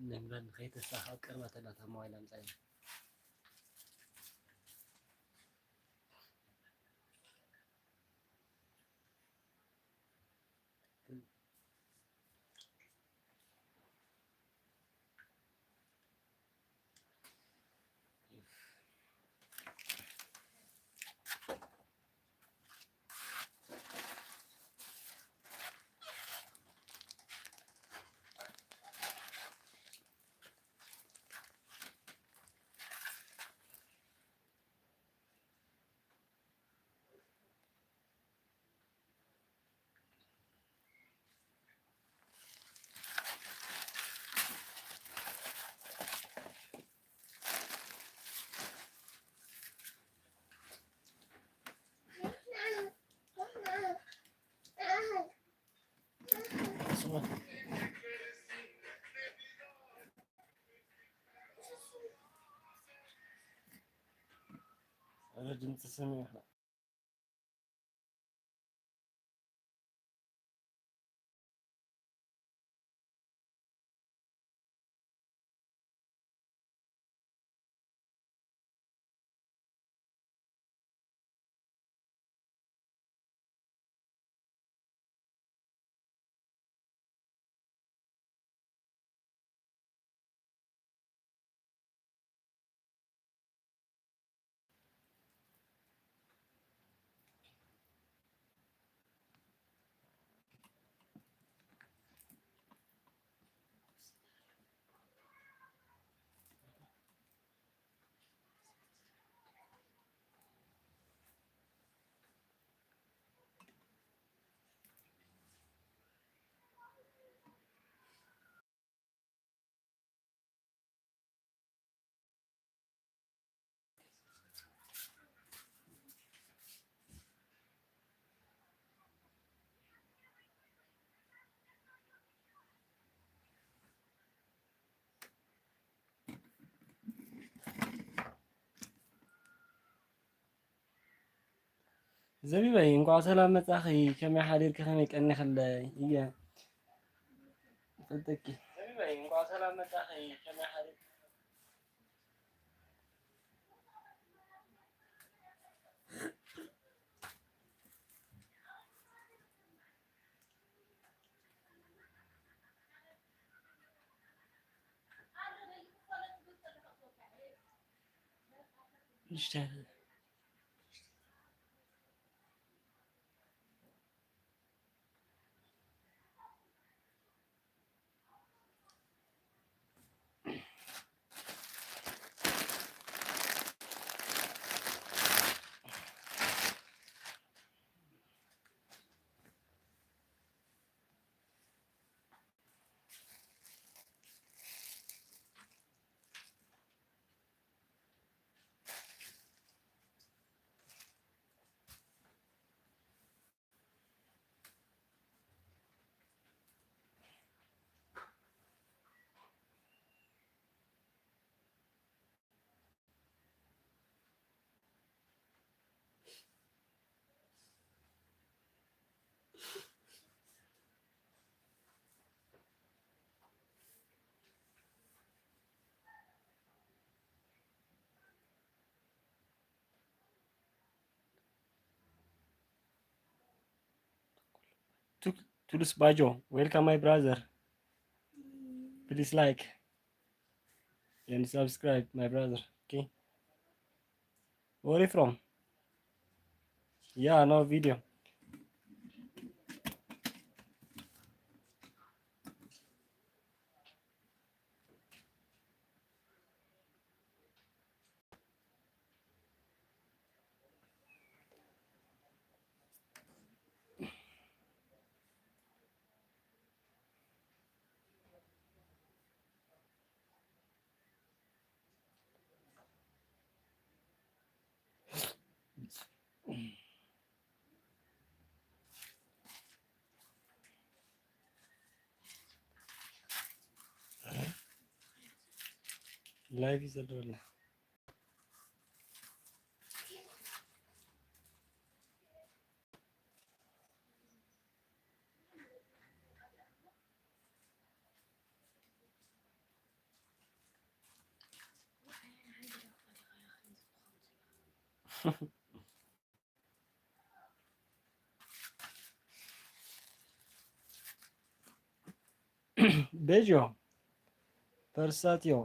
ንምለን ንኸይተሳኻ ቀርባ ተላ እታ ሞባይል ኣምጻያ። ኧረ ድምፂ ስምዒ። ዘቢበይ፣ እንኳዕ ሰላም መጻኺ። ከመይ ሓዲርኪ? ከመይ ቀኒኽለይ? እየ። ይፈልጠኪ። ዘቢበይ፣ እንኳዕ ሰላም መጻኺ። ከመይ ሓዲርኪ? Tul-, Tulus Bajo, welcome my brother. Please like and subscribe my brother. Okay. Where are you from? Yeah, no video. ላይቭ ይዘለወልና። በጆ ፈርሳትዮ።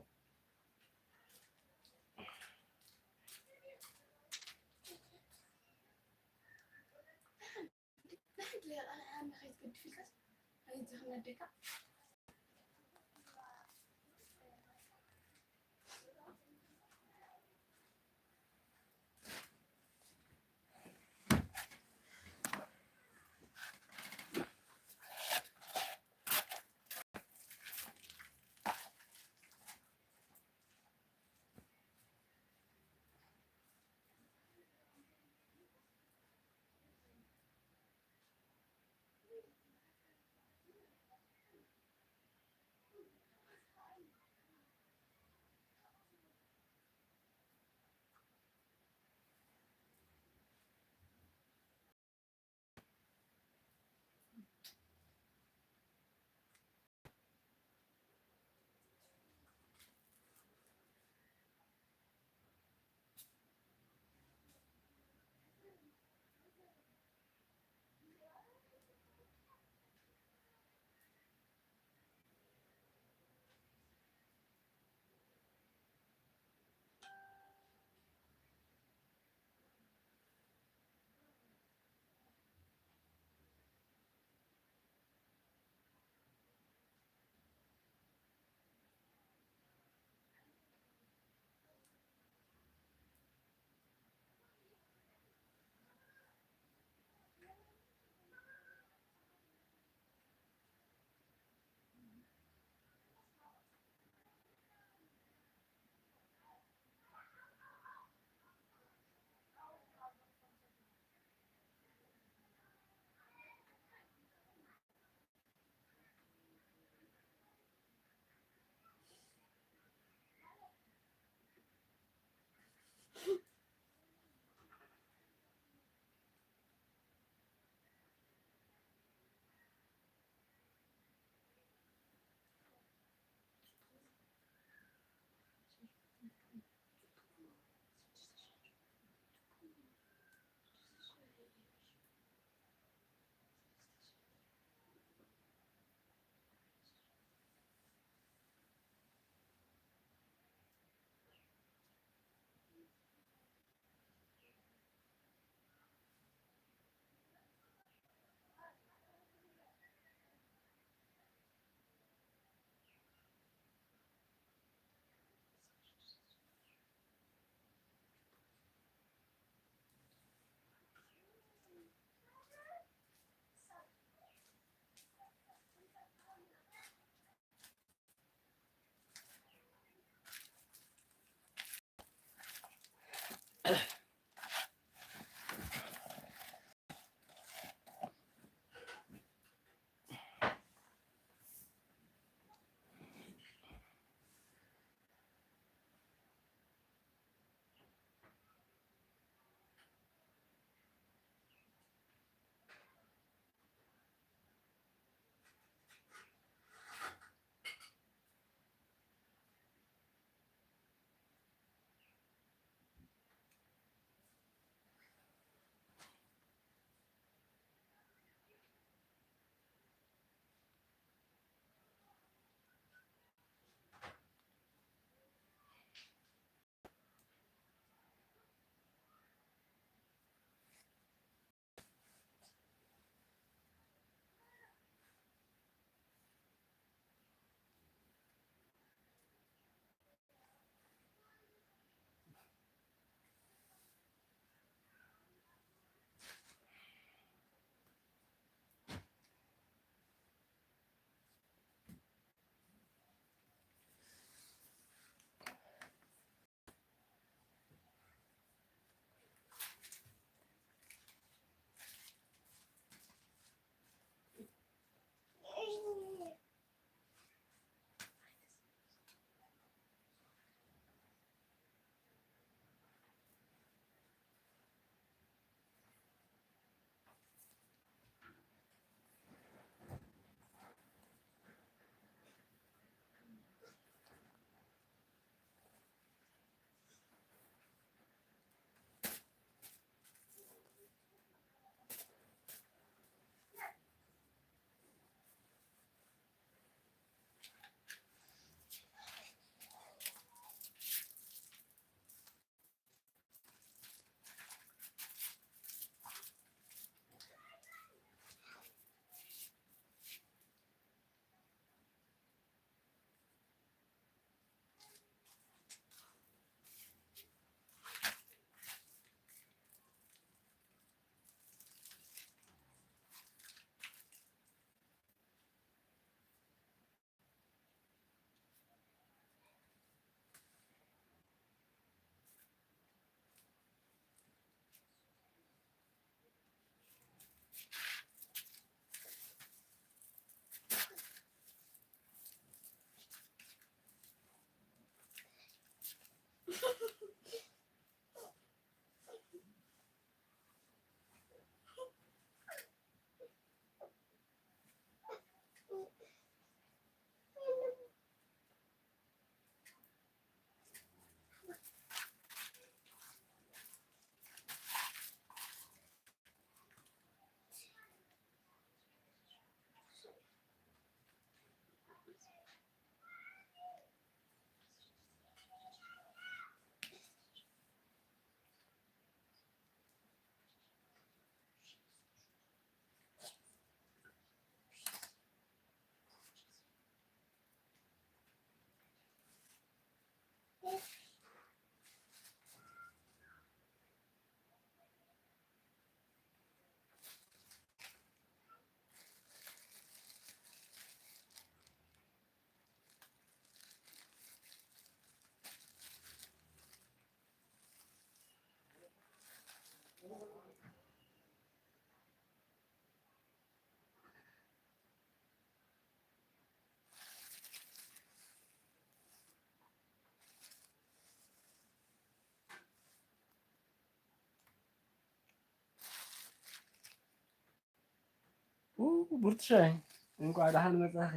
ኡ፣ ብርቱሻይ፣ እንኳዕ ደሓን መጻኺ።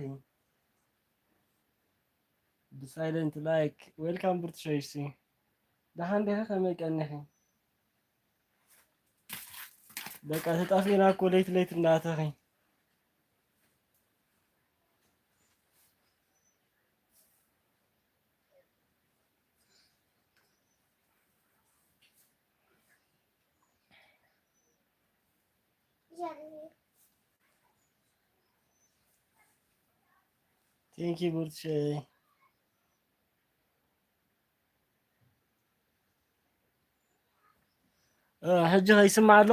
ብሳይለንት ላይክ፣ ዌልካም ብርቱሻይ። እሺ፣ ደሓን ዲኺ? ከመይ ቀኒኺ? በቃ ተጣፊእና እኮ ለይት ለይት እናተኺ። ቴንኪ ብርቱሻይ። እ፣ ሕጂ ከይስማዕ ኣሎ።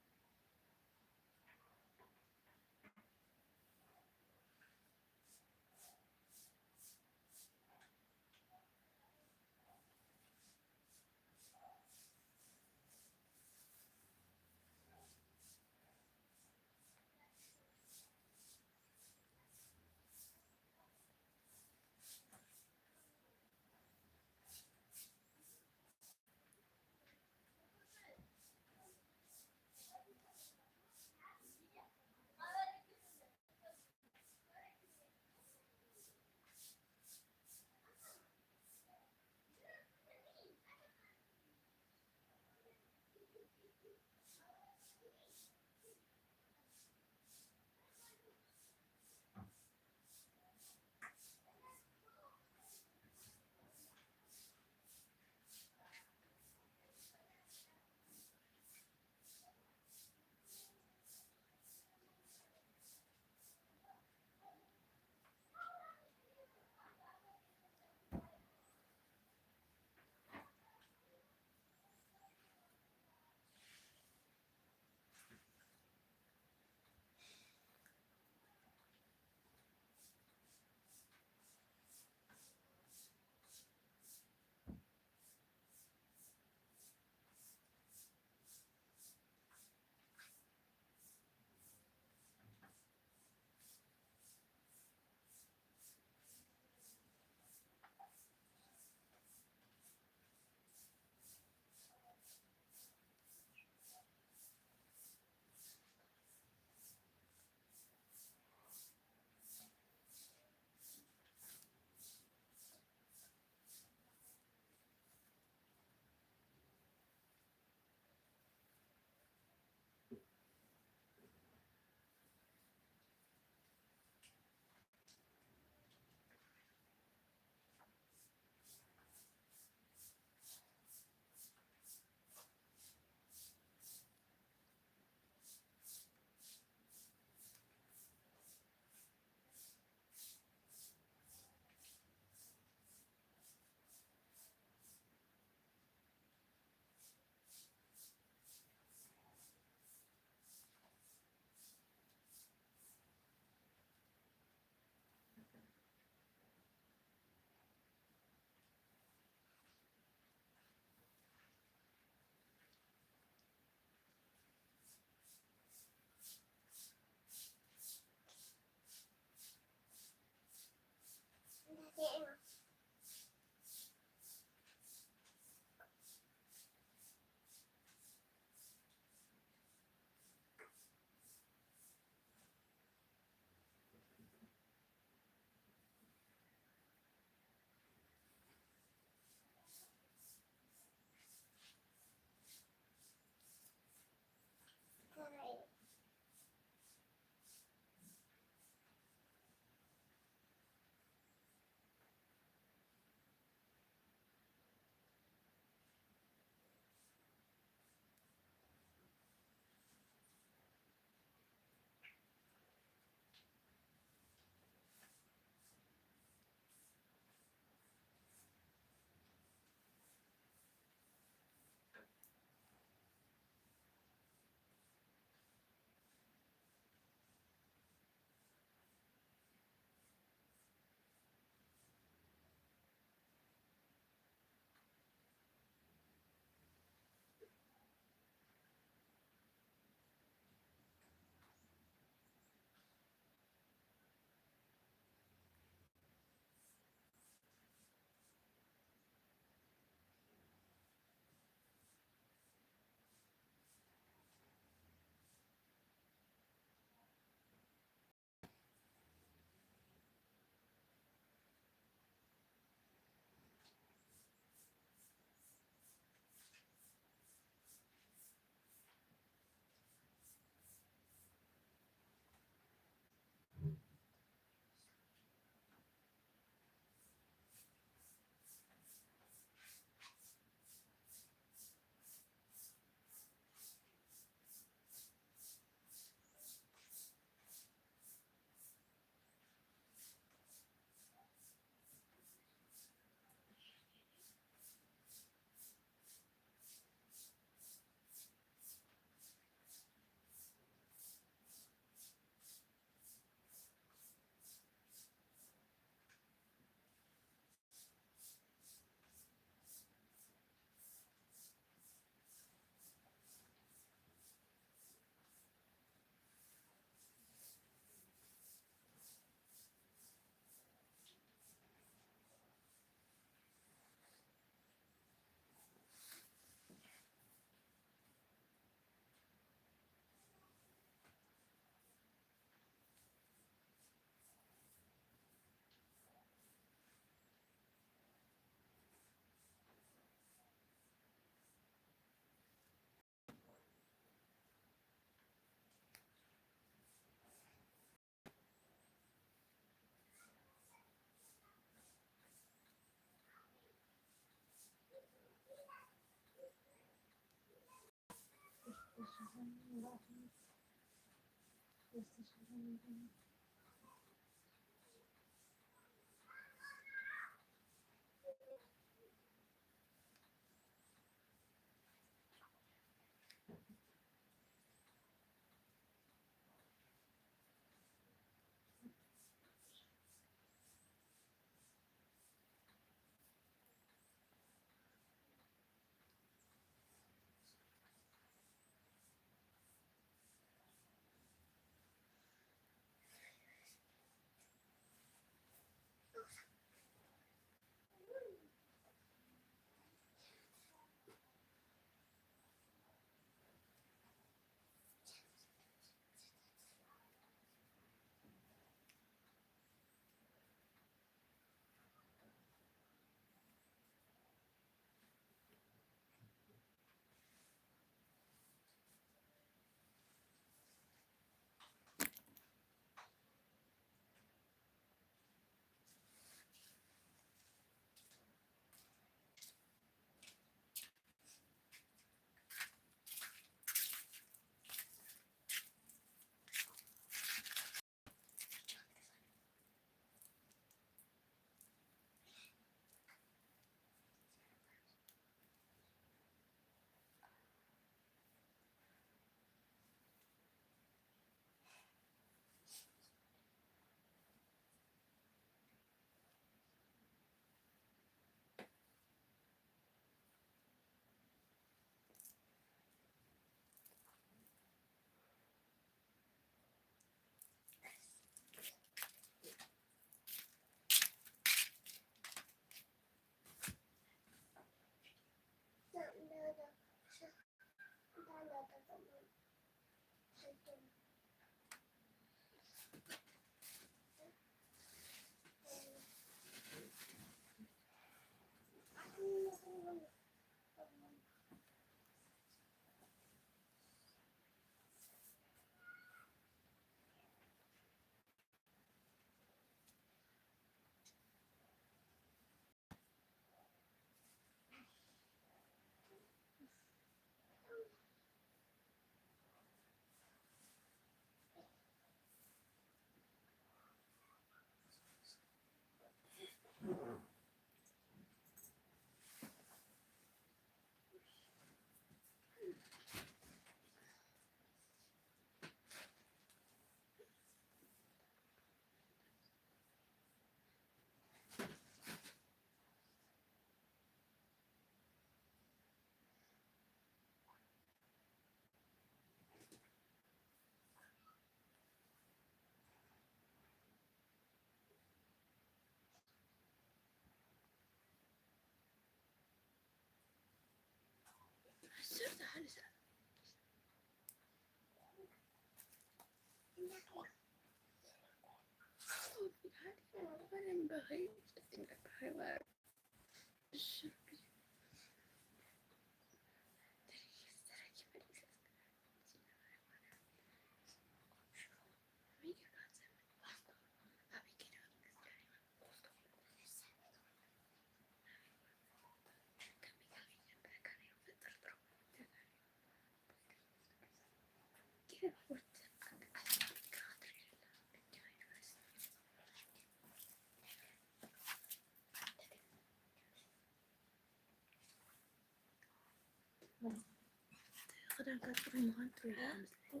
ክዳንካ ጽሩይ ምዃን ጥሩይ እዩ መስለኒ።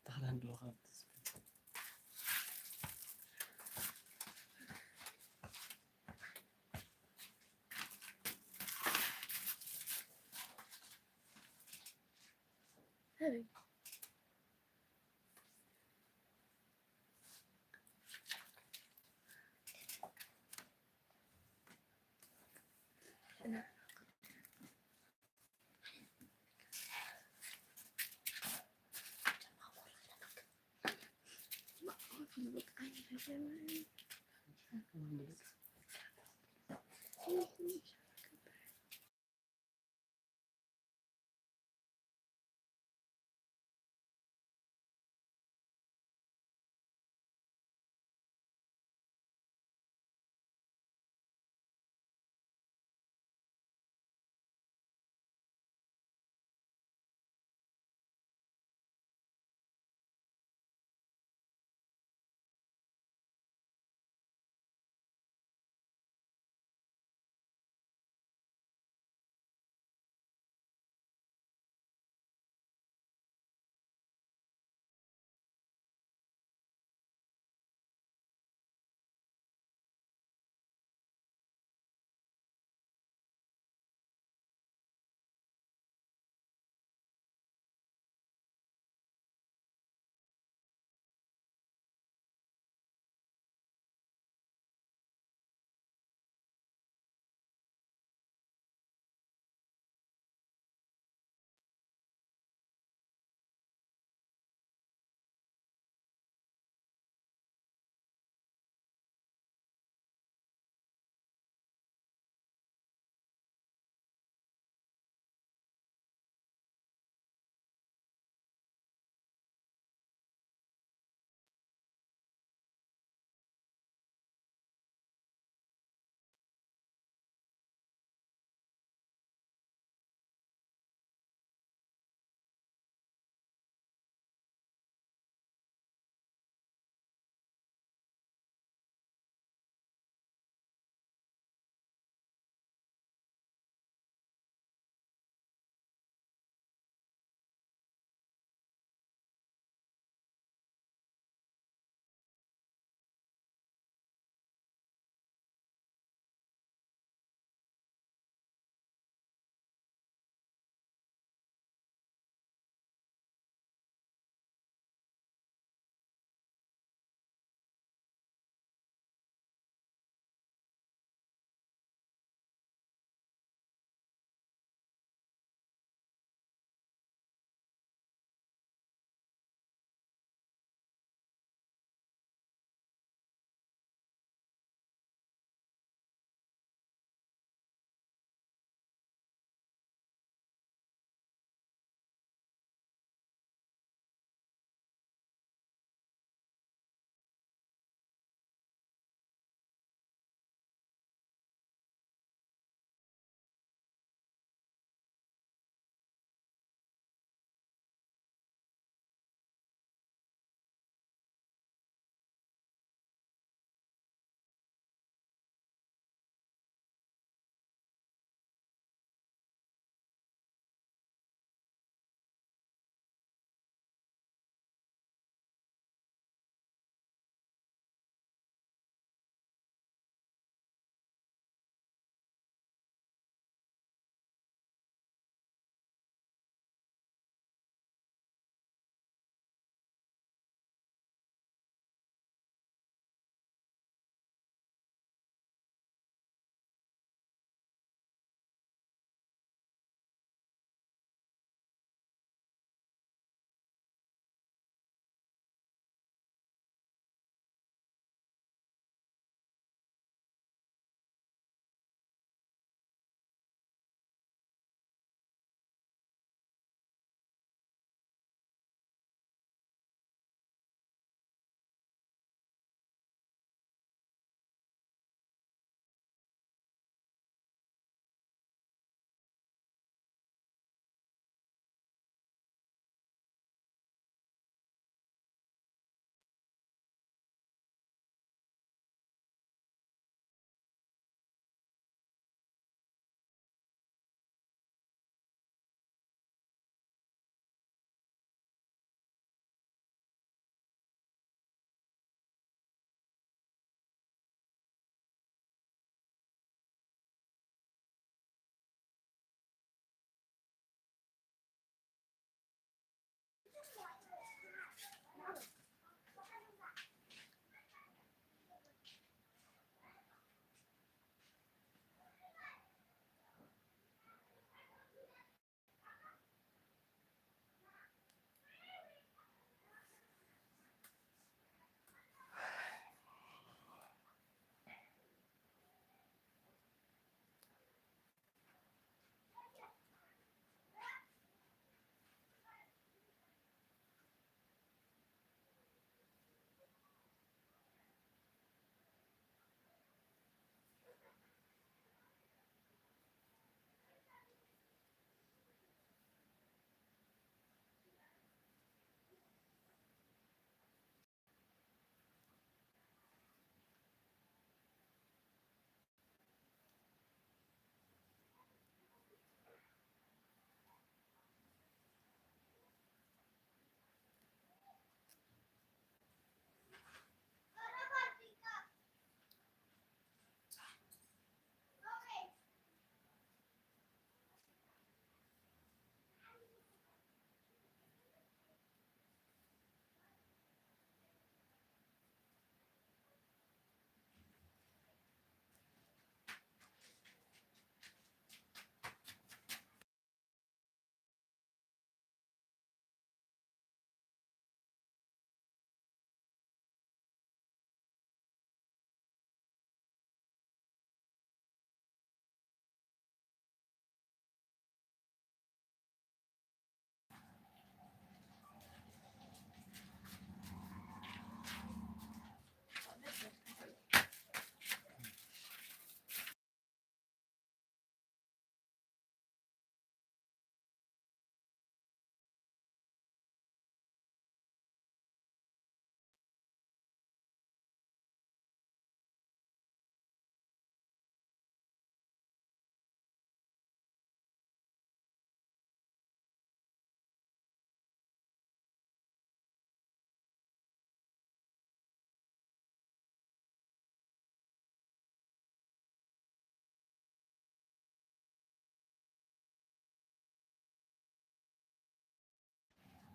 ተኽለ እንዶ ካብ ኣበይ?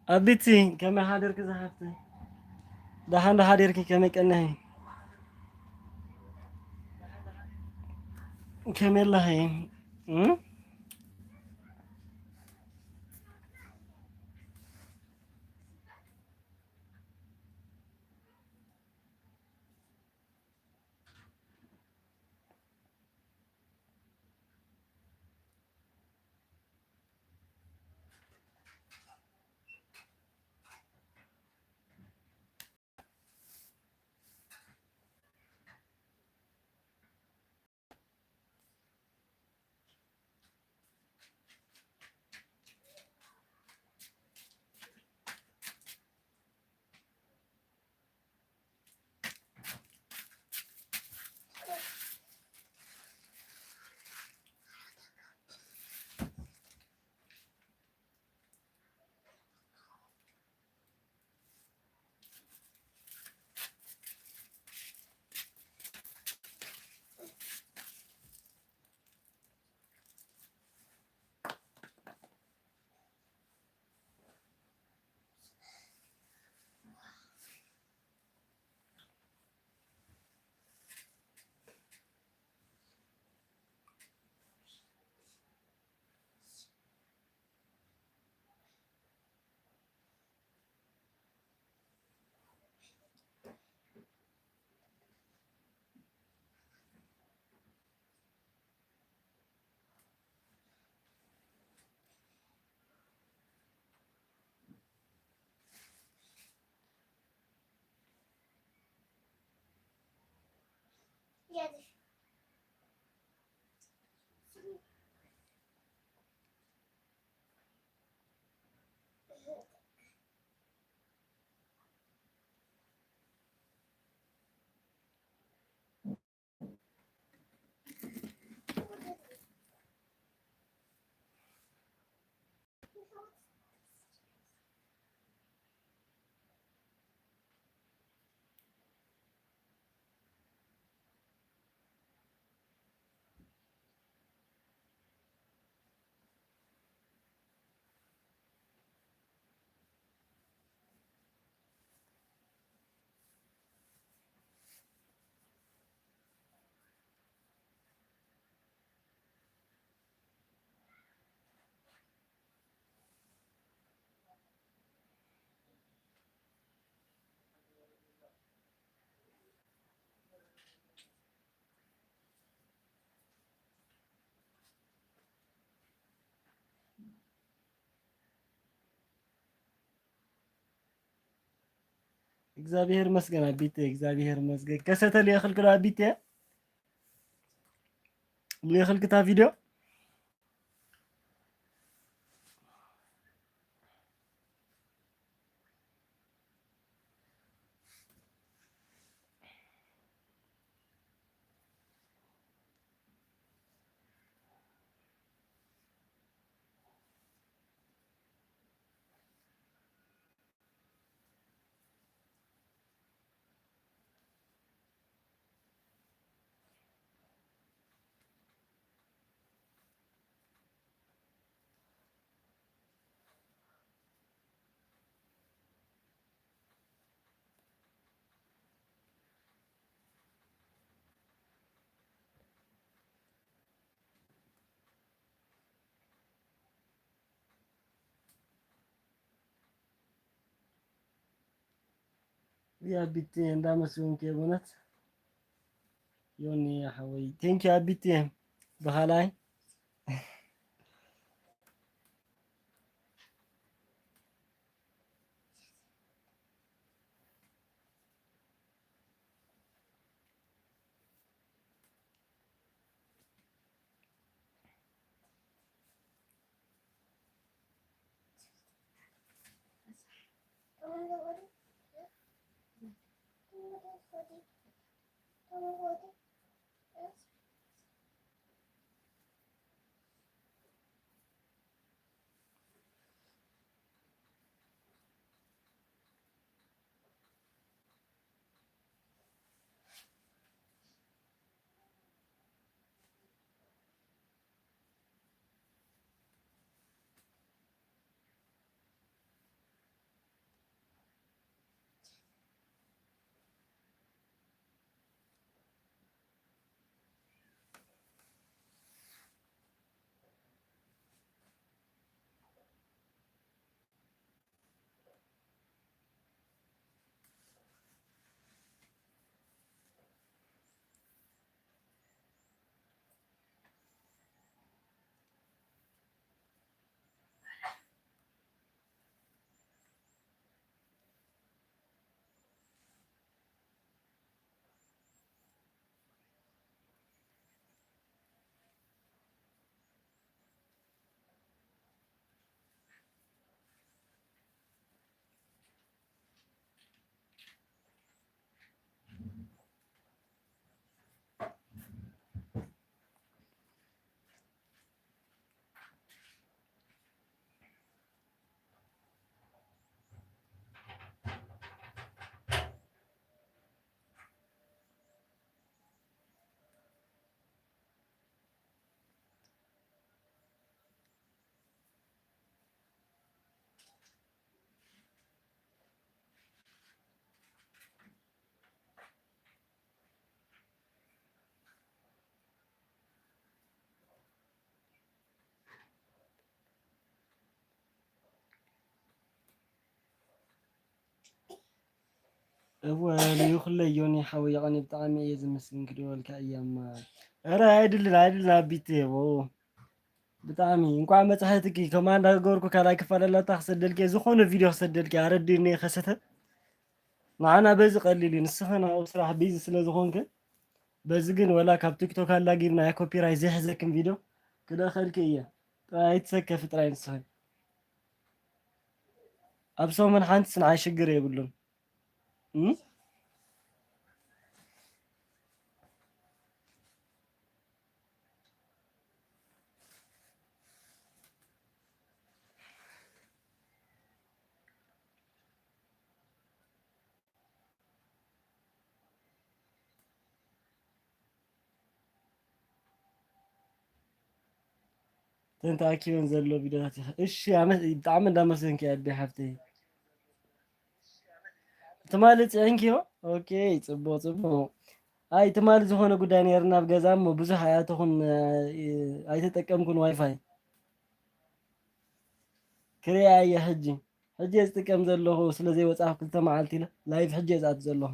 ኣቢቲ፣ ከመይ ሓደርኪ ዝሓፍተይ? ደሓን ዶ ሓዲርኪ? ከመይ ቀኒኺ? ከመይ ኣለኺ? እም? እግዚኣብሔር ይመስገን ኣቢቴ፣ እግዚኣብሔር ይመስገን። ከሰተ ልእኽልኪ ዶ ኣቢቴ? ልእኽልኪ እታ ቪድዮ? ያ ቢቲ እንዳመስገንኩ እየ ብእውነት። ዮኒ ሓወይ፣ ቴንኪ ኣቢቲ። ብኻላይ እወ፣ ይኹለይ ዮኒ ሓወይ፣ የቐኒ ብጣዕሚ እየ ዝምስግን ክድወልካ እየ እማ። ኧረ ኣይድልን፣ ኣይድልን ኣቢቲ የቦ። ብጣዕሚ እንኳዕ መጻኸትኪ፣ ከማ እንዳገበርኩ ካልኣይ ክፋል ኣላታ ክሰደልኪ እየ፣ ዝኾነ ቪድዮ ክሰደልኪ እየ፣ ኣረዲእኒ እየ ከሰተ። ንዓና በዚ ቀሊል እዩ፣ ንስኽን ኣብ ስራሕ ቢዚ ስለ ዝኾንክ፣ በዚ ግን ወላ ካብ ቲክቶክ ኣላጊብና እያ ኮፒራይት ዘይሕዘክን ቪድዮ ክልእኸልኪ እየ። ጥራይ ኣይትሰከፊ ጥራይ ንስኽን። ኣብ ሰሙን ሓንትስ ንዓይ ሽግር የብሉን። እም? እተን ተኣኪበን ዘሎ ቪድዮታት ኢኻ። እሺ፣ ኣመ-፣ ብጣዕሚ እንዳመስገንኪ ኣደ ሓፍተይ። ትማሊ ጽዒንክዮ? ኦኬ፣ ጽቡቕ፣ ጽቡቕ። ኣይ፣ ትማሊ ዝኾነ ጉዳይ ነይርና ኣብ ገዛ እሞ ብዙሕ ኣይኣተኹን፣ እ፣ ኣይተጠቀምኩን ዋይፋይ። ክሪኣ እየ ሕጂ። ሕጂ እየ ዝጥቀም ዘለኹ፣ ስለ ዘይወጻኹ ክልተ መዓልቲ ኢለ። ላይቭ ሕጂ እየ ዝኣቱ ዘለኹ።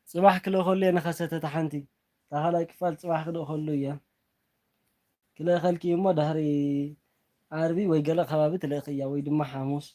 ጽባሕ ክልእኸሉ እየ ንኸሰተታ ሓንቲ። እታ ካልኣይ ክፋል ጽባሕ ክልእኸሉ እየ። ክልእኸልኪ እሞ ድሕሪ ዓርቢ ወይ ገለ ከባቢ ትልእኽያ ወይ ድማ ሓሙስ።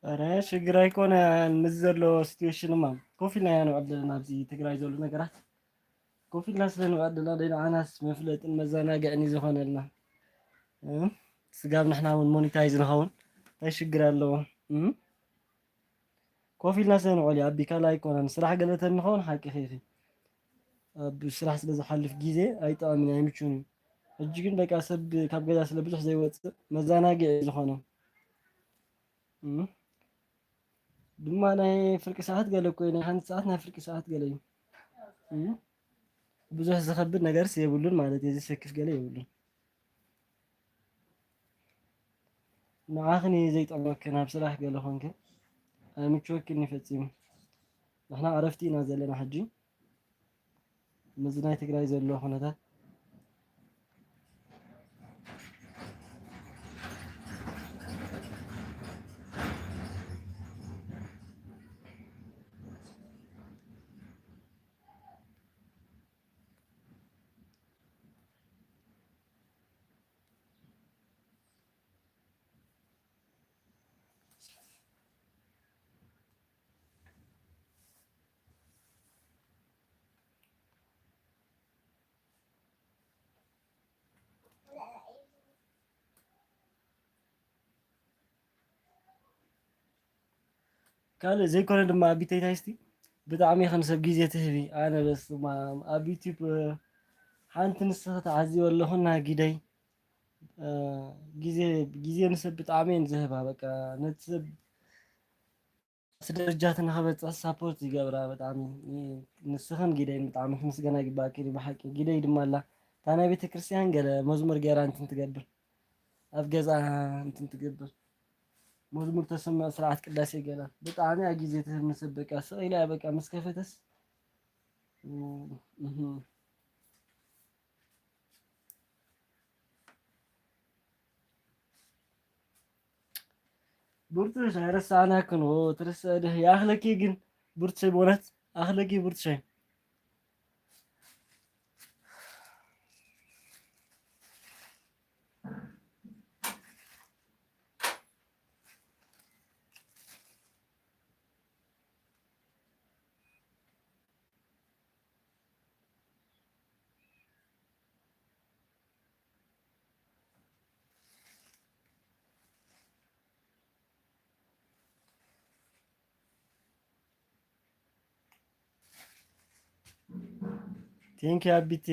ኧረ ሽግር ኣይኮነን፣ ምስ ዘሎ ሲትዌሽንማ ኮፍ ኢልና ኢና ንውዕል ዘለና። ኣብዚ ትግራይ ዘሎ ነገራት ኮፍ ኢልና ስለ ንውዕል ዘለና፣ ንዓናስ መፍለጥን መዘናግዕን እዩ ዝኾነልና። እም፣ ስጋብ ንሕና እውን ሞኒታይዝ ንኸውን እንታይ ሽግር ኣለዎ? እም፣ ኮፍ ኢልና ስለ ንውዕል እዩ። ኣቢ ካልእ ኣይኮነን፣ ስራሕ ገለ ተንኸውን ሓቂ ኸይኺ ኣብ ስራሕ ስለ ዝሓልፍ ግዜ ኣይጠቕምን ኣይምቹን እዩ። ሕጂ ግን በቃ ሰብ ካብ ገዛ ስለ ብዙሕ ዘይወፅእ መዘናግዒ እዩ ዝኾነ። እም። ድማ ናይ ፍርቂ ሰዓት ገለ እኮ እዩ፣ ናይ ሓንቲ ሰዓት ናይ ፍርቂ ሰዓት ገለ እዩ። እም። ብዙሕ ዝኸብድ ነገርስ የብሉን ማለት እዩ፣ ዝሰክፍ ገለ የብሉን። ንዓኽን እዩ ዘይጠቕመክን፣ ኣብ ስራሕ ገለ ኾንክን ኣይምችወክን እዩ ፈጺሙ። ንሕና ዕረፍቲ ኢና ዘለና ሕጂ። ምስዚ ናይ ትግራይ ዘሎ ኩነታት ካልእ ዘይኮነ ድማ ኣብ ቢተይታይ እስቲ ብጣዕሚ ኢኺ ንሰብ ግዜ ትህቢ። ኣነ በስመ ኣብ ኣብ ዩቲዩብ፣ እ፣ ሓንቲ ንስኺ ተዓዚበ ኣለኹ እና ጊደይ፣ እ፣ ግዜ ግዜ ንሰብ ብጣዕሚ እየን ዝህባ። በቃ ነቲ ሰብ ደረጃ እቲ ንኸበፅሕ ሳፖርት ይገብራ ብጣዕሚ። ንስኽን ጊደይን ብጣዕሚ ክምስገና ይግባእክን እዩ ብሓቂ። ጊደይ ድማ ኣላ እታ ናይ ቤተክርስትያን ገለ መዝሙር ገይራ እንትን ትገብር፣ ኣብ ገዛ እንትን ትገብር፣ መዝሙር ተሰምዕ፣ ስርዓት ቅዳሴ ገለ። ብጣዕሚ እያ ግዜ ትህብ ንሰብ በቃ። ስቕ ኢላ እያ በቃ ምስ ከፈተስ። እህ። ብርቱሽ ኣይረሳዕናክን። ኦ፣ ትርሰ ድህ ያኽለኪ ግን ብርቱሽ፣ በእውነት ኣኽለኪ ብርቱሽ። ቴንክ ዩ ኣቢቴ።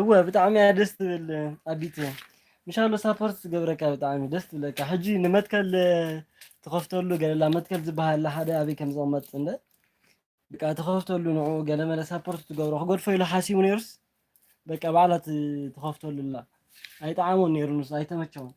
እወ፣ ብጣዕሚ እያ ደስ ትብል ኣቢት። ምሻሎ ሳፖርት ትገብረካ፣ ብጣዕሚ ደስ ትብለካ። ሕጂ ንመትከል ትኸፍተሉ ገለላ፣ መትከል ዝበሃል ሓደ ኣበይ ከም ዝቕመጥ እንደ በቃ ትኸፍተሉ ንዑ ገለመለ ሳፖርት ትገብሮ። ክገድፎ ኢሉ ሓሲቡ ነይሩስ በቃ ባዕላ ት-፣ ትኸፍተሉ ኣላ። ኣይጠዓሞን ነይሩ ንሱ፣ ኣይተመቸውን።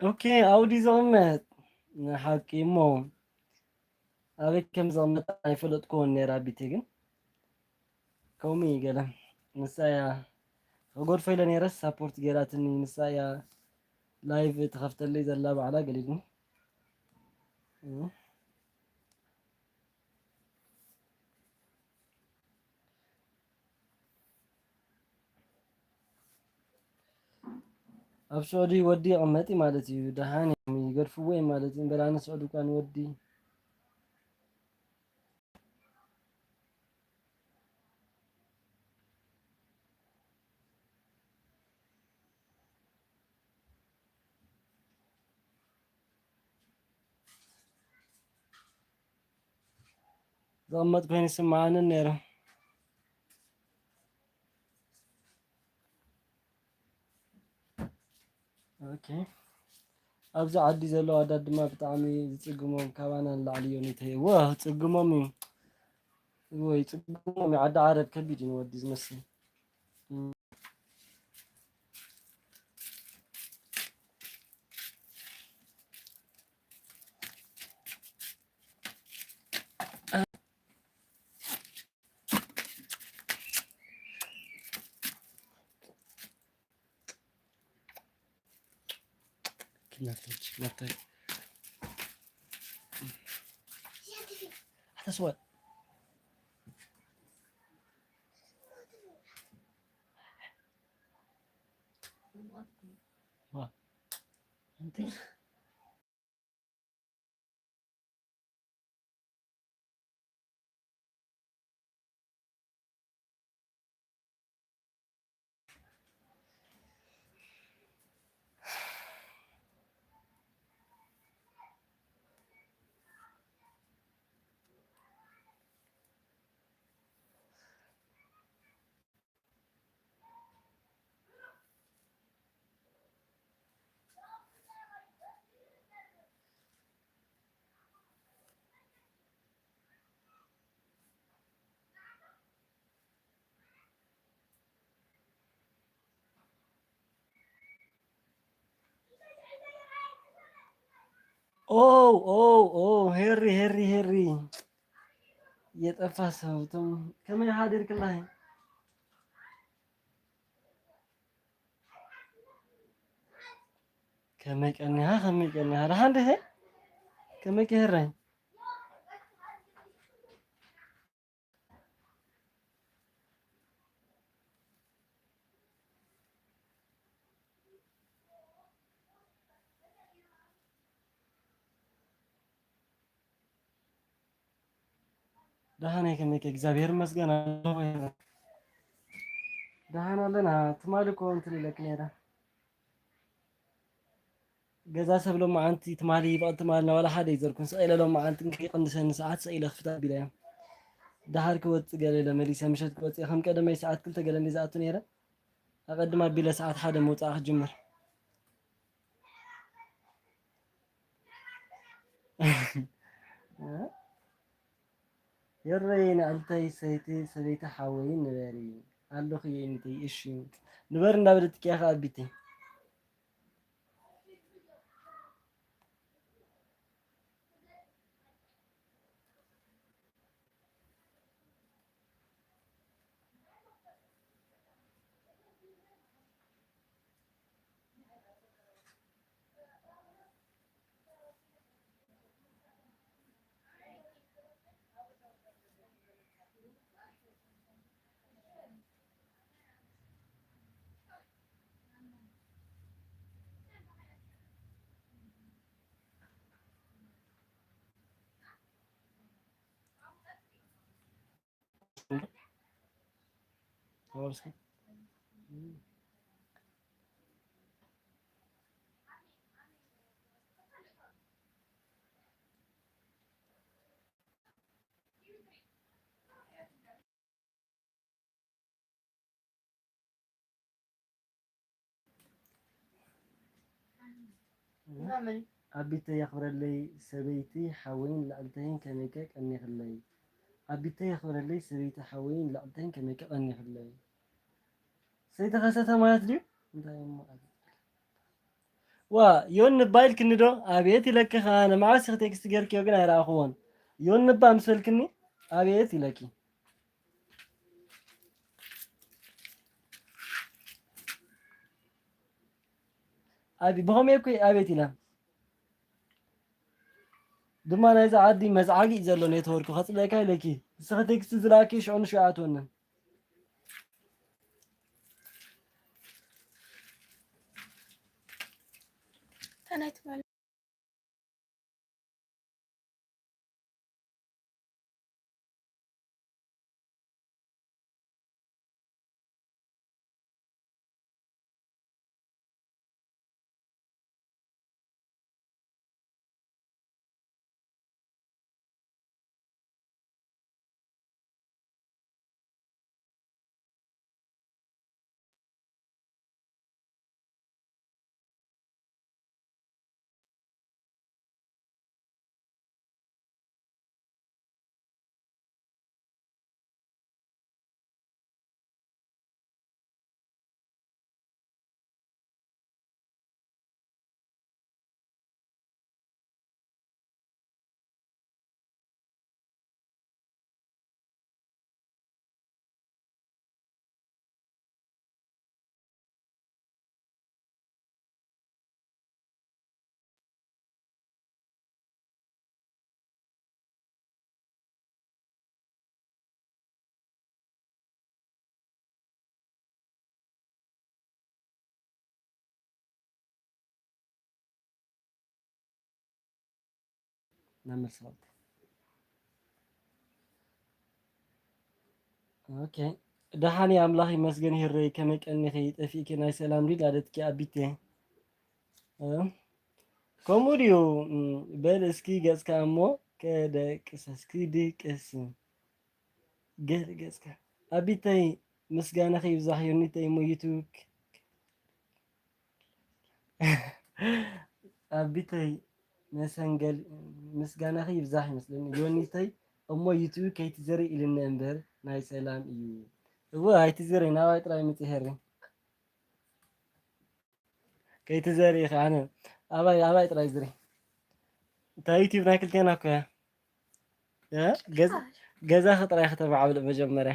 ኦኬ፣ ኣብኡ ድዩ ዝቕመጥ? ንሓቂ እሞ ኣበይ ከም ዝቕመጥ ኣይፈለጥኩዎን ነይረ ኣቢተይ፣ ግን ከምኡ እዩ ገለ። ንሳ እያ ክገድፎ ኢለ ነይረስ ሳፖርት ገይራትኒ። ንሳ እያ ላይቭ ትኸፍተለይ ዘላ ባዕላ ገሊሉ። እ። ኣብ ስዑዲ ወዲ ይቕመጥ እዩ ማለት እዩ። ደሓን እዮም ይገድፍዎ እዮም ማለት እዩ። እምበር ኣነ ስዑዲ እኳ ንወዲ ዝቕመጥ ኮይኑ ይስምዓንን ነይሩ። ኦኬ። ኣብዚ ዓዲ ዘለዉ ኣዳት ድማ ብጣዕሚ ዝጽግሞም፣ ካባና ንላዕሊ እዮም ይተይ-፣ ዋ፣ ዝጽግሞም እዩ። ወይ፣ ይጽግሞም እዩ። ዓዲ ዓረብ ከቢድ እዩ ንወዲ ዝመስል። ኦ፣ ኦ፣ ኦ፣ ሄሪ፣ ሄሪ፣ ሄሪ። የጠፋ ሰው፣ እቶም ከመይ ሓዲርክላሂ? ከመይ ቀኒኻ፣ ከመይ ቀኒኻ? ደሓን ዲኺ? ከመይ ከ ሄራይ? ደሓን እየ፣ ከመይከ? እግዚኣብሔር ይመስገን ኣለኹ። ደሓን ኣለና። ትማሊ እኮ እንትን ኢለክ ነይረ። ገዛ ሰብ ሎመዓንቲ ትማሊ፣ በቐል ትማልና ዋላ ሓደ ኣይዘርኩን። ስቕ ኢለ ሎመዓንቲ እንከይቀንሰኒ ሰዓት ስቕ ኢለ ክፍታ ኣቢለ እየ። ደሓር ክወጽእ ገለ ኢለ መሊሰ፣ ምሸት ክወጽእ እየ። ከም ቀደመይ ሰዓት ክልተ ገለ እንድየ ዝኣቱ ነይረ። ኣቐድም ኣቢለ ሰዓት ሓደ ምውጻእ ክጅምር። የረይ ንዕልተይ ሰይቲ ሰበይቲ ሓወይን ንበሪ ኣለኹ የይንተይ። እሺ ንበር እንዳበለትኪ እያ ኸዓ ቢተይ። ኣቢተይ የኽብረለይ ሰበይቲ ሓወይን ልዕልተይን ከመይከ ቀኒኽለይ። ኣቢተይ የኽብረለይ ሰበይቲ ሓወይን ልዕልተይን ከመይከ ቀኒኽለይ። ሰይተኸሰተ ማለት ድዩ? እንታይ እሞ ኣቤት። ዋ ዮኒ እባ ኢልክኒ ዶ? ኣቤት ኢለኪ ኸኣ ንመዓስ ኢኺ ቴክስት ጌርክዮ ግን ኣይረኣኹዎን። ዮኒ እባ ምስ በልክኒ ኣቤት ኢለኪ። ኣቢ ብኸመይ እኮ ኣቤት ኢላ። ድማ ናይዛ ዓዲ መዝዓጊ እዩ ዘሎ ኔትወርክ ከጽለካ ኢለኪ። ንስኺ ቴክስት ዝላኪ ሽዑ ንሽዑ ኣትወንን። ነመልሰልኩ። ኦኬ። ደሓን እየ ኣምላኽ ይመስገን። ሄረይ ከመይ ቀኒኺ? ጠፊእኪ ናይ ሰላም ድዩ ላለትኪ ኣቢቴ? እ? ከምኡ ድዩ? እም፣ በል እስኪ ገጽካ እሞ ከደቅስ፣ እስኪ ድቅስ። ገ-፣ ገጽካ። ኣቢተይ ምስጋናኺ ይብዛሕ፣ ዮኒተይ እሞ ዩቱብ ኣቢተይ መሰንገል ምስጋናኺ ይብዛሕ ይመስለኒ። ዮኒተይ እሞ ዩቱብ ከይትዘሪ ኢልኒ እምበር ናይ ሰላም እዩ። እወ ኣይትዘሪ፣ ናባይ ጥራይ ምጽእ ሄሪ። ከይትዘሪ ኢኺ ኣነ ኣባይ፣ ኣባይ ጥራይ ዝሪ። እታ ዩቲዩብ ናይ ክልቴና እኮ እያ። እ? ገዝ-፣ ገዛኺ ጥራይ ከተማዕብሊ መጀመርያ።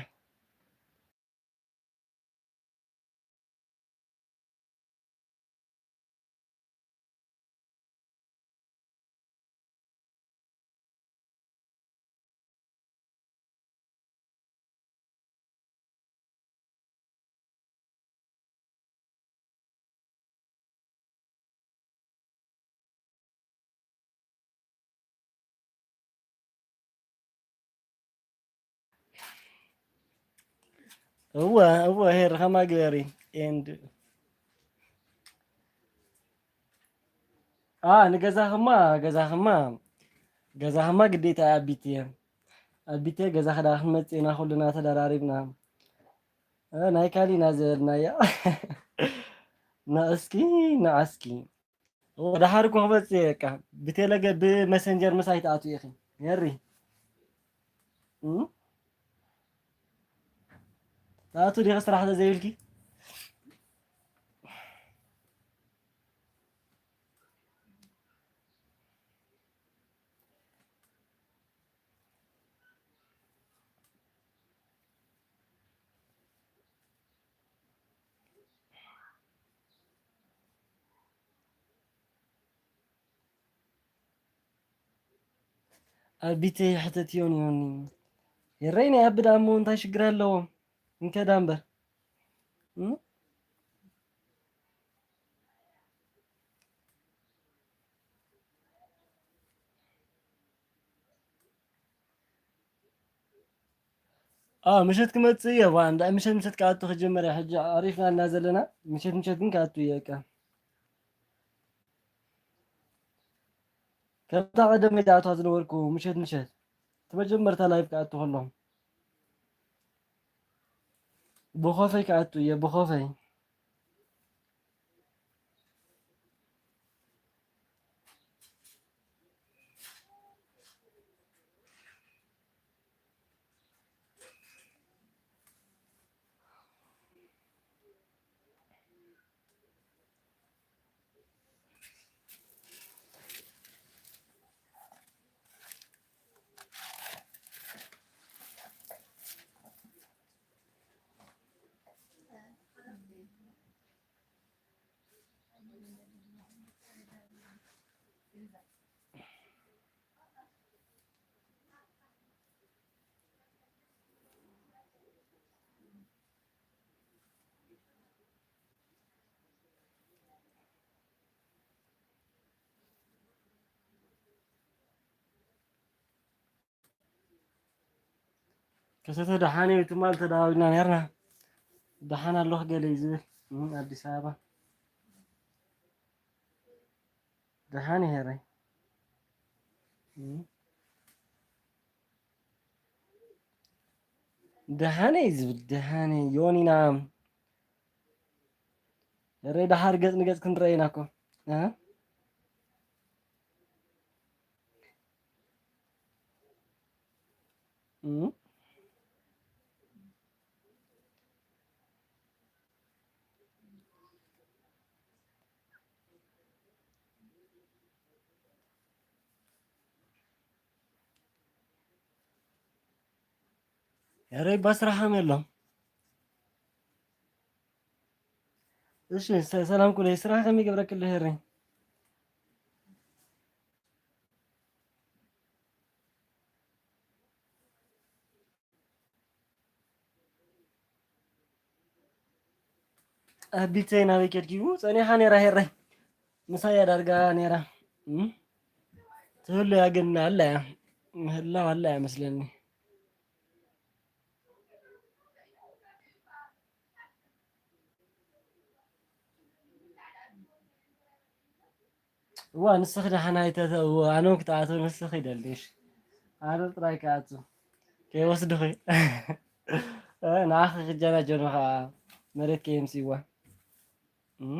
እወ፣ እወ፣ ሄር ከማ ግበሪ። And ኣ፣ ንገዛኽማ፣ ገዛኽማ፣ ገዛኽማ ግዴታ ኣቢትየ። ኣቢትየ ገዛኺ ደኣ ክንመጽእ ኢና ኩልና ተደራሪብና። እ፣ ናይ ካሊና ዝበልናዮ። ንዕስኪ፣ ንዓስኪ። እወ፣ ደሓር እኮ ክመጽእ እየ በቃ። ብቴሌገ-፣ ብመሰንጀር ምሳይ ትኣትዊ ኢኺ። የሪ። እም? ትኣትዊ ዲኺ ስራሕ ተዘይብልኪ? ኣቢተይ ሕተትዮ ኒዮኒ። የረይ ናይ ኣቢ ደኣ እሞ እንታይ ሽግር ኣለዎ? እንከዳ እምበር። እም? አ፣ ምሸት ክመጽእ እየ። ዋ፣ እንዳ ምሸት፣ ምሸት ክኣቱ ክጅምር እየ። ሕጂ ኣሪፍና እና ዘለና፣ ምሸት፣ ምሸት ግን ክኣቱ እየ፣ በቃ። ከምታ ቀደም እየ ዝኣትዋ ዝነበርኩ፣ ምሸት፣ ምሸት። እቲ መጀመርታ ላይቭ ክኣቱ ከለኹ። ብኾፈይ ክኣቱ እየ፣ ብኾፈይ። ከሰተ ደሓን እዩ፣ ትማል ተደዋዊልና ነርና። ደሓን ኣለኹ ገለ እዩ ዝብል። እም፣ ኣዲስ ኣበባ። ደሓን እዩ ሄረይ። እም። ደሓን እዩ ዝብል፣ ደሓን እዩ። ዮኒና። ሄረይ ደሓር ገጽ ንገጽ ክንረአ ኢና እኮ። እ? እም። ሄረይ፣ ባ ስራሕም የሎም። እሺ፣ ሰ-፣ ሰላም ኩለይ። ስራሕ ከመይ ይገብረክልህ ሄረይ? ኣቢተይ ናበይ ከድኪ? ጸኒሓ ነይራ ሄረይ። ምሳይ እያ ዳርጋ ነይራ። እም? ትህሉ እያ ግን ኣላ እያ። ምህላው ኣላ እያ መስለኒ። እዋ፣ ንስኺ ደሓን ኣይተተ-፣ እዋ፣ ኣነ እውን ክትኣትው ንስኺ ይደልሽ። ኣነ ጥራይ ክኣቱ። ከይወስድኺ። እ፣ ንዓኺ ክጀናጀኑ ኸዓ መሬት ከየምስይዋ። እም?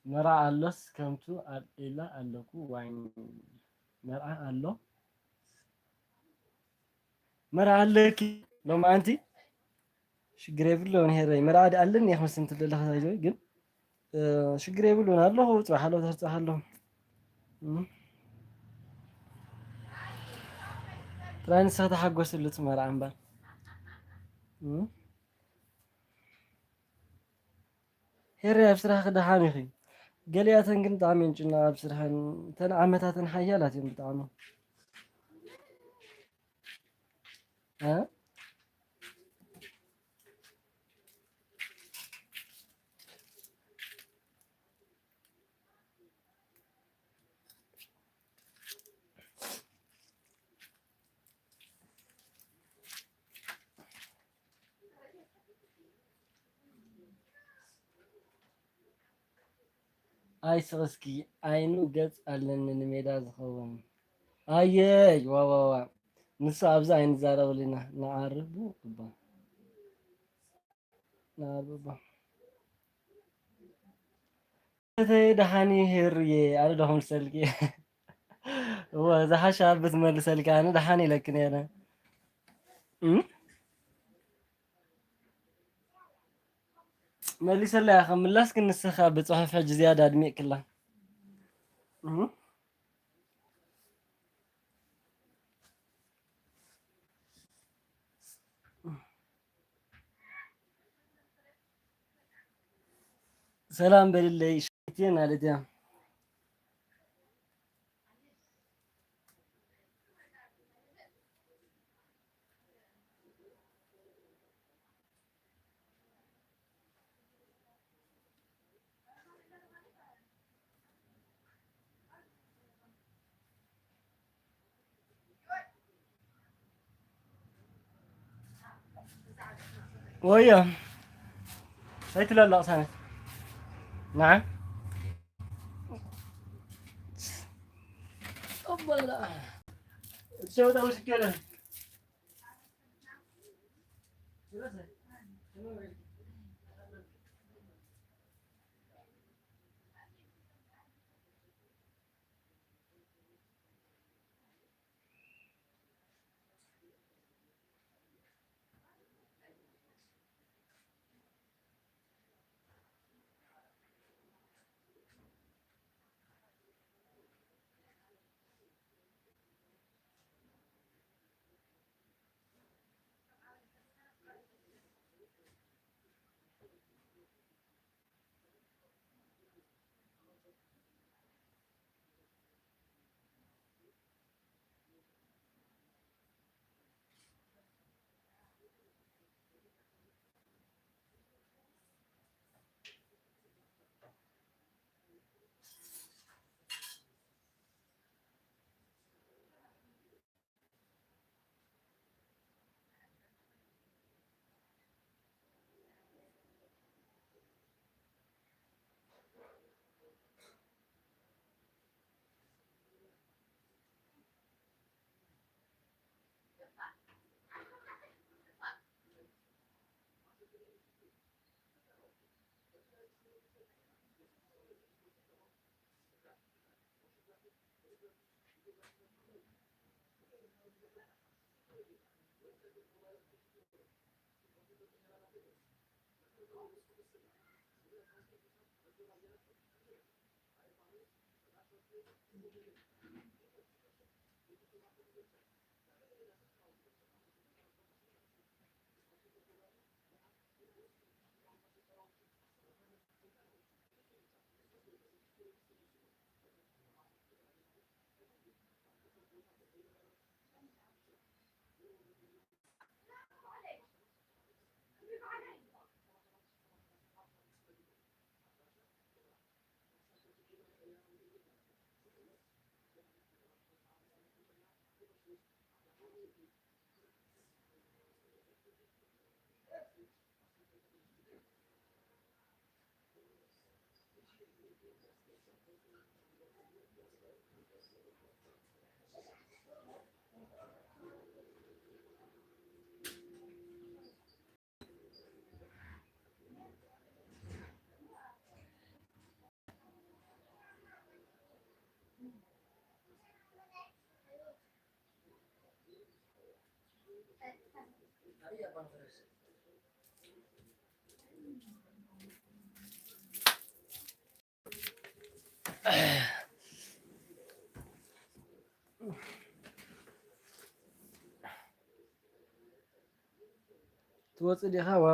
መርዓ ኣሎስ ከምቱ ኣብ ኢላ ኣለኩ ዋይ መርዓ ኣሎ መርዓ ኣለኪ ሎማዓንቲ ሽግር የብሉን። ሄረይ መርዓ ዲ ኣለኒ ክመስል እንትን ደለኻ ግን ሽግር የብሉን ኣለኹ። ፅባሕ ኣለኹ ተስፅባሕ ኣለኹ። ጥራይ ንስኻ ተሓጎስሉ እቲ መርዓ እምበር። ሄረ ኣብ ስራሕኪ ደሓን ኢኺ። ገሊኣተን ግን ብጣዕሚ እየን ጭኑቓት ኣብ ስርሐን። እተን ዓመታተን ሓያላት እየን ብጣዕሚ። እ? ኣይስቕ እስኪ ኣይኑ ገጽ ኣለኒ ንሜዳ ዝኸውን ኣየይ ዋዋዋ ንሱ ኣብዚ ኣይንዛረበሉ ኢና ንዓርቡ እባ ንዓርቡ እባ እተይ ደሓኒ ሄሩየ ኣነ ዶ ክምልሰልኪ እወ ዝሓሻ ብትመልሰልኪ ኣነ ደሓን ኢለኪ ነይረ እም መሊሰላ ኢኻ ምላስ ግን ንስኻ ብጽሑፍ ሕጂ ዝያዳ ኣድሚቕክላ። እህ። ሰላም በልለይ ሽትየ ማለት እያ። ወዮ ኣይትለሎ ቅሳነት ንዓ ትወጽእ ዲኻ? ዋ፣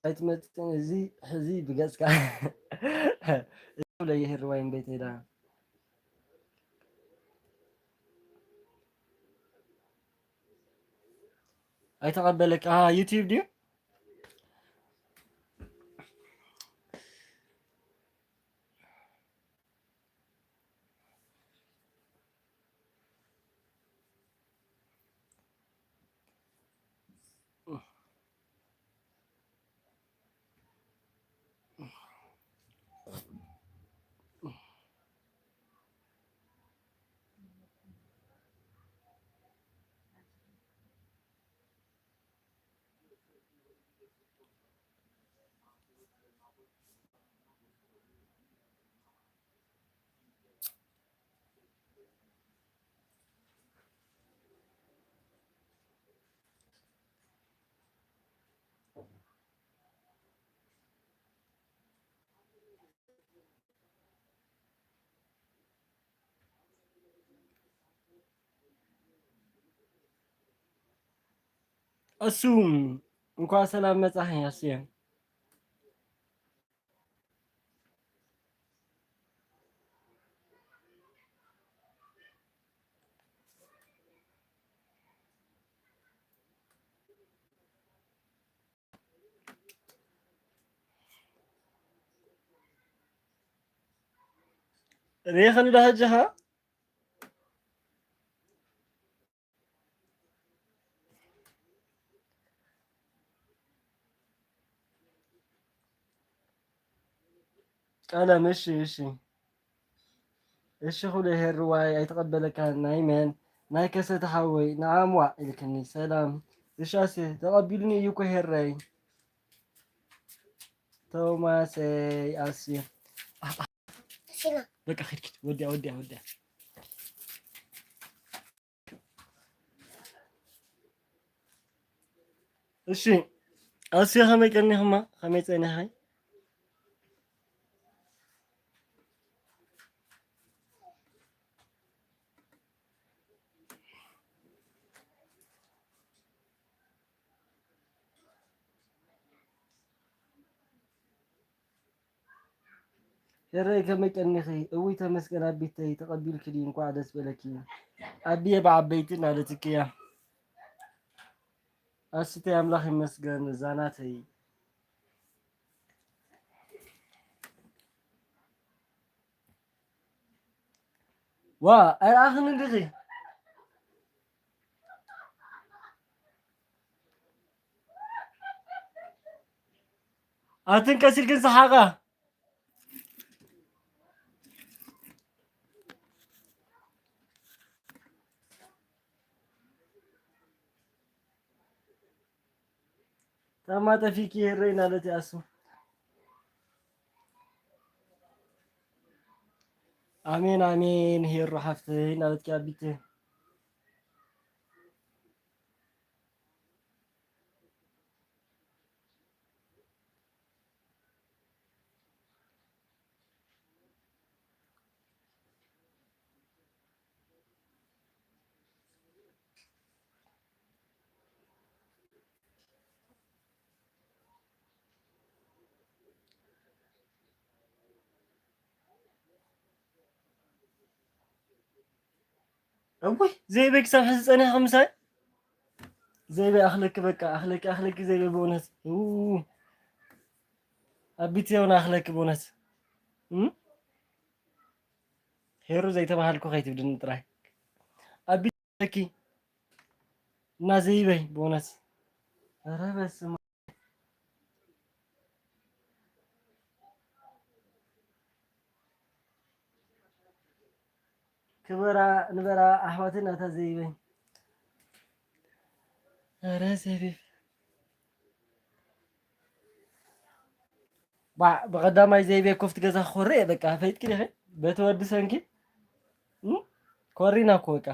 ኣይትመጽእን። እዚ ሕዚ ብገጽካ። እዚ ለይሄር ዋይን ቤት ሄዳ። ኣይተቐበለካ። ኣሃ፣ ዩቲዩብ ድዩ? እሱ እንኳን ሰላም መጻህ ያስየን። ሪኢኽኒ ዶ ሕጂ ኸ? ቀለም፣ እሺ፣ እሺ። እሺ፣ ኩሉ ሄርዋይ ኣይተቐበለካን። ናይ መን? ናይ ከሰተ ሓወይ። ንዓም ዋዕ ኢልክኒ። ሰላም። እሺ፣ ኣሴ፣ ተቐቢሉኒ እዩ እኮ ሄረይ። ቶማሰይ፣ ኣሴ። በቃ ኺድ፣ ኺድ። ወዲያ፣ ወዲያ፣ ወዲያ። እሺ፣ ኣስዮ ከመይ ቀኒኽማ? ከመይ ጸኒኻ? ሄረይ ከመይ ቀኒኺ? እውይ ተመስገን ኣቢተይ፣ ተቐቢልኪ ድዩ? እንኳዕ ደስ በለኪ። ኣቢየ ብዓበይቲ እናለትኪ እያ። ኣስትይ ኣምላኽ ይመስገን እዛ ናተይ። ዋ፣ ኣይረኣኽን እንዲኺ? ኣትን ቀሲልክን ሰሓቓ። ታማ ጠፊኪ ሄረይ ናለት ይኣሱ። ኣሜን ኣሜን ሄሮ ሓፍተይ ናለትኪ ኣቢተ። እውይ ዘይበይ ክሳብ ሕዚ ጸኒሕኺ ምሳይ? ዘይበይ ኣኽለኪ በቃ፣ ኣኽለኪ፣ ኣኽለኪ ዘይበይ ብእውነት። ው-፣ ኣቢት የውን ኣኽለኪ ብእውነት። እም? ሄሩ ዘይተባሃልኩ ከይትብልኒ ጥራይ። ኣቢት ኣኽለኪ እና ዘይበይ ብእውነት። ኧረ በስመ ክበራ ንበራ ኣሕዋተይ ናታ ዘይበይ። ኧረ ዘቢብ። ባዕ፣ ብቐዳማይ ዘይቤ ኮፍቲ ገዛ ክኾሪ እየ፣ በቃ፣ ፈይጥኪ ዲኺ? በቲ ወዲ ሰንኪ? እም? ኮሪና እኮ፣ በቃ።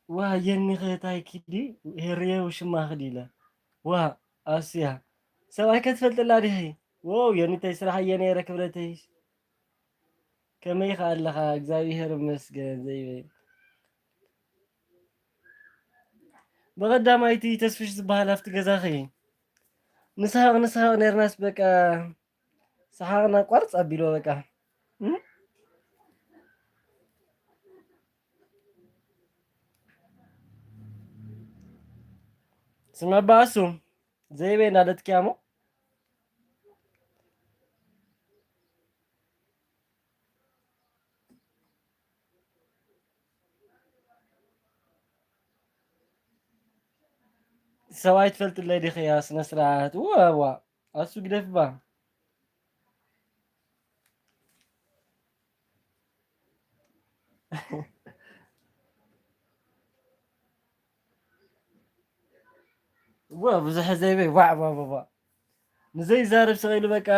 ዋ የኒ ኸታይ ኪዲ ሄርየ ውሽማ ኽዲ ኢለ። ዋ ኣስያ ሰብኣይ ከትፈልጥላ ዲኺ? ወው የኒተይ ስራሕ እየ ነይረ ክብረተይሽ። ከመይ ኢኻ ኣለኻ? እግዚኣብሔር ይመስገን ዘይበል። ብቐዳማይቲ ተስፍሽ ዝበሃል ኣብቲ ገዛኺ ንስሓቕ ንስሓቕ ነርናስ በቃ ሰሓቕና ቋርጽ ኣቢሎ በቃ። እም? ስመ ባሱ ዘይበይ እናለትኪያ እሞ ሰብኣይ ትፈልጥለይ ዲኺ? ያ ስነ ስርዓት። እዋ፣ እዋ። ኣሱ ግደፍባ። እዋ፣ ብዙሕ ዘይበይ። ዋዕ፣ ዋዕ፣ ዋዕ፣ ዋዕ። ንዘይዛረብ ስቕ ኢሉ በቃ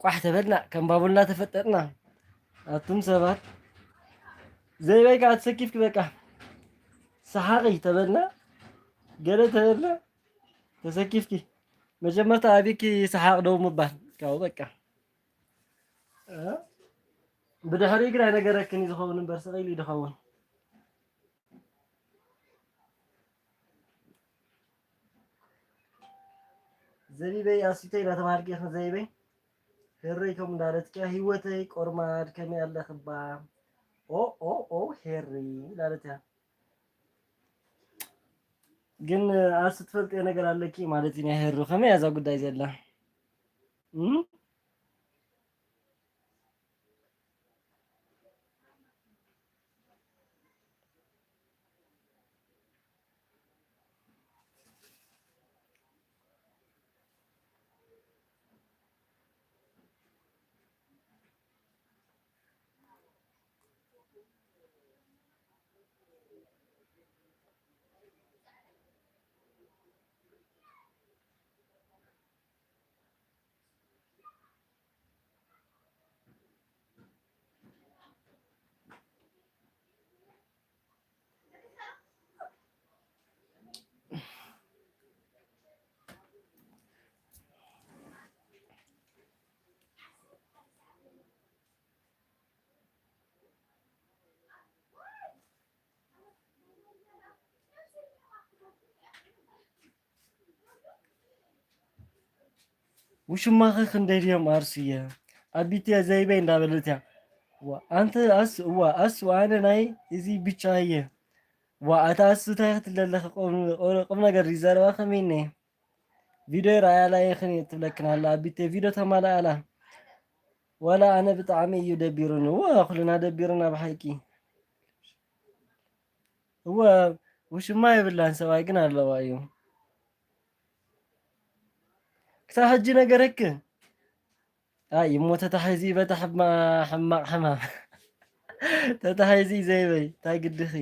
ቋሕ ተበልና፣ ከም ባቡልና ተፈጠጥና። ኣቱም ሰባት፣ ዘይበይ ከዓ ተሰኪፍኪ በቃ ሰሓቒ ተበልና፣ ገለ ተበልና፣ ተሰኪፍኪ። መጀመርታ ኣቢኪ ሰሓቕ ደው ምባል፣ ካብኡ በቃ። እ? ብድሕሪኡ ግን ኣይነገረክን እዩ ዝኸውን እምበር፣ ስቕ ኢሉ እዩ ዝኸውን። ዘቢበይ ኣሲተይ እናተባሃልኪ ኢኺ ዘይበይ። ህረይ ከም እንዳለትኪያ ህይወተይ ቆርማድ ከመይ ኣለኽባ? ኦ፣ ኦ፣ ኦ፣ ሄሪ እንዳለት እያ። ግን ኣስ ትፈልጥዮ ነገር ኣለኪ ማለት እዩ ናይ ሄሩ። ከመይ እያ እዛ ጉዳይ ዘላ? እም? ውሽማኺ ክንደይ ድዮም ኣርሱየ? ኣቢትየ ዘይበይ እንዳበለት እያ። ዋ፣ ኣንተ ኣስ-፣ ዋ፣ ኣስ-፣ ኣነ ናይ እዚ ብቻ እየ። ዋ፣ ኣታ ኣስ-፣ እንታይ ክትብል ኣለኺ? ቁም፣ ቁም ነገር ይዛረባ ከመይ እኔ? ቪድዮ ይረኣያላ ይኽን እየ ትብለክን ኣላ። ኣቢትየ ቪድዮ ተማልኣላ። ዋላ ኣነ ብጣዕሚ እዩ ደቢሩኒ። ዋ፣ ኩልና ደቢሩና ብሓቂ። እወ፣ ውሽማ የብላን፣ ሰብኣይ ግን ኣለዋ እዩ። ክሳብ ሕጂ ነገረክ? ኣይ እሞ ተታሒዙ በታ ሕማ-፣ ሕማቕ ሕማም። ተታሒዙ ዘይበይ፣ እንታይ ግድኺ?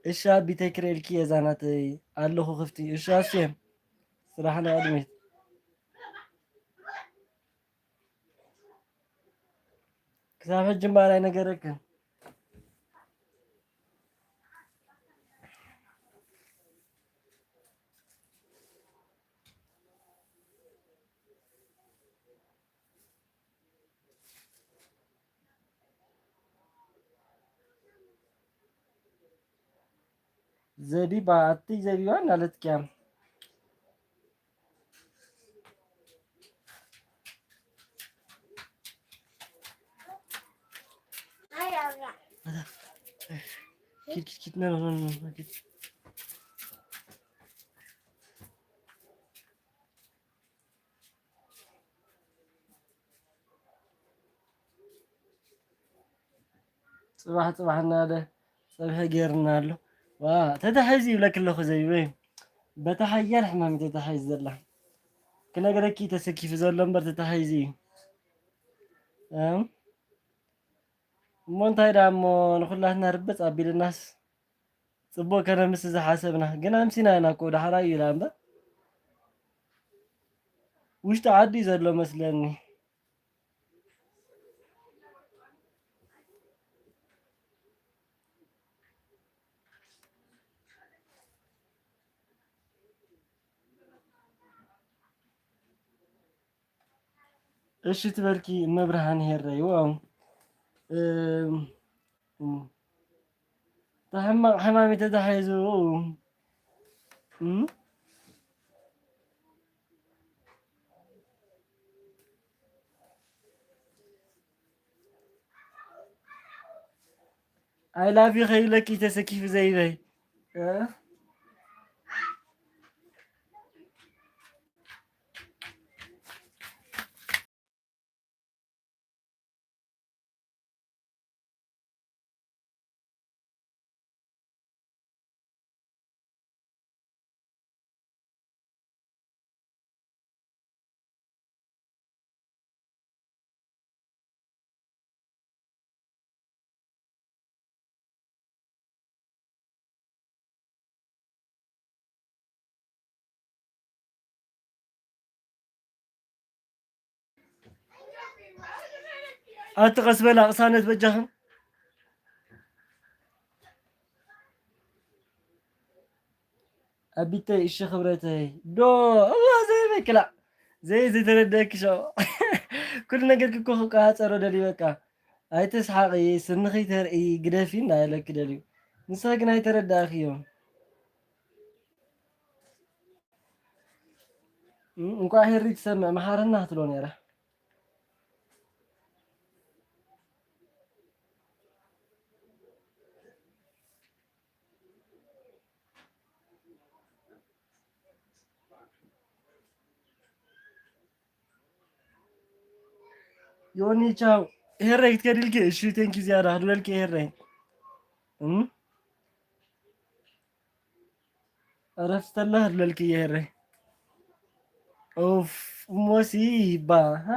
እሺ ኣቢተይ ክርእልኪ እየ ዛናተይ፣ ኣለኹ ክፍቲ። እሺ ኣስየ፣ ስራሕ ንቕድሚት። ክሳብ ሕጂ እምበኣር ኣይነገረክን። ዘቢባ፣ ኣቲ ዘቢባ እናለትኪያ። ኪድ፣ ኪድ፣ ኪድ፣ ና፣ ና፣ ና፣ ና፣ ኪድ። ጽባሕ ጽባሕ እናለ ጸብሒ ጌርና ኣሎ። ዋ፣ ተታሒዙ ይብለኪ ኣለኹ ዘይበይ። በታ ሓያል ሕማም እዩ ተታሒዙ ዘላ። ክነግረኪ ተሰኪፉ ዘሎ እምበር ተታሒዙ እዩ። እም? እሞ እንታይ ደኣ እሞ ንኹላትና ርበጽ ኣቢልናስ ጽቡቕ ከነምሲ ዝሓሰብና። ግን ኣምሲና ኢና እኮ፣ ዳሕራይ እዩ ኢላ እምበር። ውሽጢ ዓዲ እዩ ዘሎ መስለኒ። እሺ ትበልኪ እመብርሃን ሄረይ። ዋው። እም፣ እም። ተሕማቕ ሕማም ተታሒዙ። እም? I love you ከይብለኪ ተሰኪፉ ዘይበይ። እ? ኣቲ ቀስ በላ ቅሳነት በጃኽን። ኣቢተይ እሺ ክብረተይ ዶ እዋ ዘይበክላ ዘይ ዘይተረደእኪ ሸው ኩሉ ነገር ክኮ ክቆሃፀሮ ደሊ በቃ ኣይተስሓቂ ስንኺ ተርኢ ግደፊ እንዳበለኪ ደልዩ ንሳ ግን ኣይተረዳእክዮ። እም፣ እንኳዕ ሄሪ ትሰምዕ መሓረና ክትብሎ ነይራ። ዮኒ ቻው። ሄረይ ክትከድልኪ እሺ ቴንኪ ዝያዳ ክድበልኪ ሄረይ። እም? ዕረፍቲ ተላ ክድበልኪ እየ ሄረይ። ኡፍ እሞሲ ይባ ሃ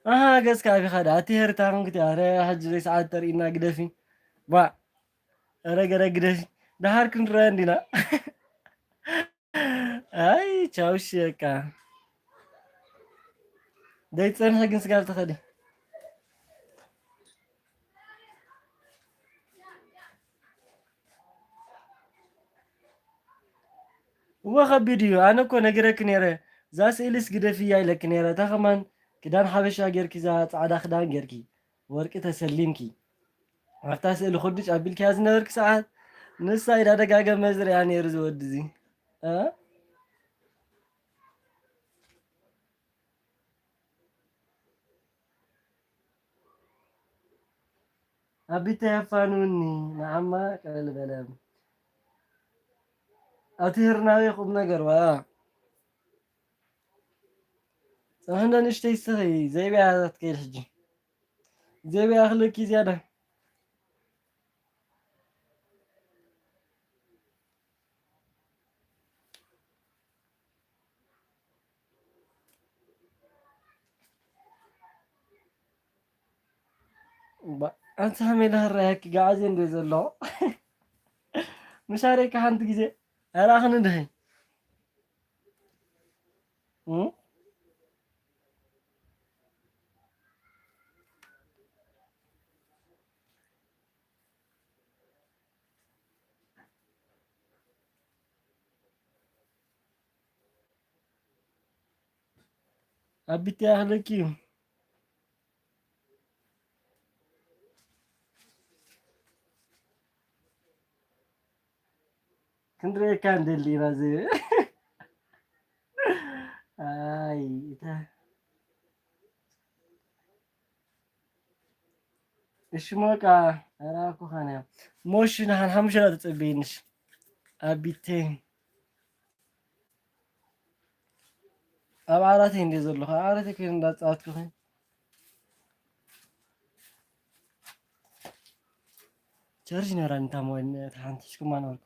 ኣሃ ገጽካ ኣቢኻ ደኣ እቲ ሄርታ ኮንክቲ ኣረ ሕጂ ዘይ ሰዓት ተርእና ግደፊ ባ ኣረ ገረ ግደፊ ደሓር ክንረአ እንዲና ኣይ ቻው እሺ በቃ ዘይትጸንሒ ግን ስጋብ ትኸዲ እወ ከቢድ እዩ። ኣነ እኮ ነግረኪ ነይረ እዛ ስእልስ ግደፍያ ኢለኪ ነይረ። እታ ከማን ክዳን ሓበሻ ጌርኪ እዛ ጻዕዳ ክዳን ጌርኪ ወርቂ ተሰሊምኪ ኣብታ ስእሊ ኩድጭ ኣቢልክያ ዝነበርኪ ሰዓት ንሳ ኢዳ ደጋገመ ዝሪኣ ነይሩ ዝወዲ እዚ እ ኣቢተይ ኣፋንውኒ ንዓማ ቅልል በለ ኣቲ ህርናዊ ቁም ነገር ዋ ጽንሕንዶ ንእሽተይ ስኺ ዘይብያ ትከይድ ሕጂ ዘይብያ ክልኪ ዝያዳ ኣንታ ከመይ ዳህራያኪ ጋዓዜ እንደ ዘሎ ምሻረይካ ሓንቲ ግዜ ኣይረኣኽን እንድኺ ኣቢት ያህልኪ ክንሪኤካ እንደሊ ኢና ዝብል ኣይ እታ እሺ ሞቃ ኣራኩኻን እያ ሞሽ ንሓን ሓሙሽተ ተጸበይንሽ ኣቢተይ ኣብ ዓራተይ እንደ ዘለኹ ኣብ ዓራተይ ኮይነ እንዳጻወትኩ ኸ ቻርጅ ነራ እንታ ሞባይል ተሓንቲሽኩማ ነበርኩ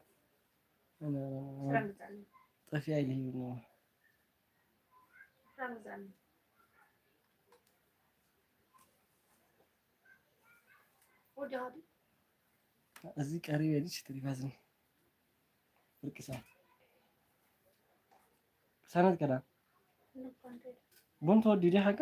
ጠፊኣ ኢለ ሂብኒ እዚ ቀሪበ ልጅ ትሪፋዝኒ ፍርቂ ሰዓት ቅሳነት ቀዳ ቡን ተወዲ ዲ ሓቃ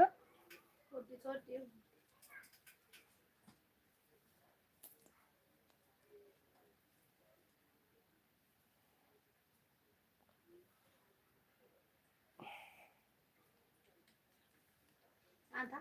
ኣንታ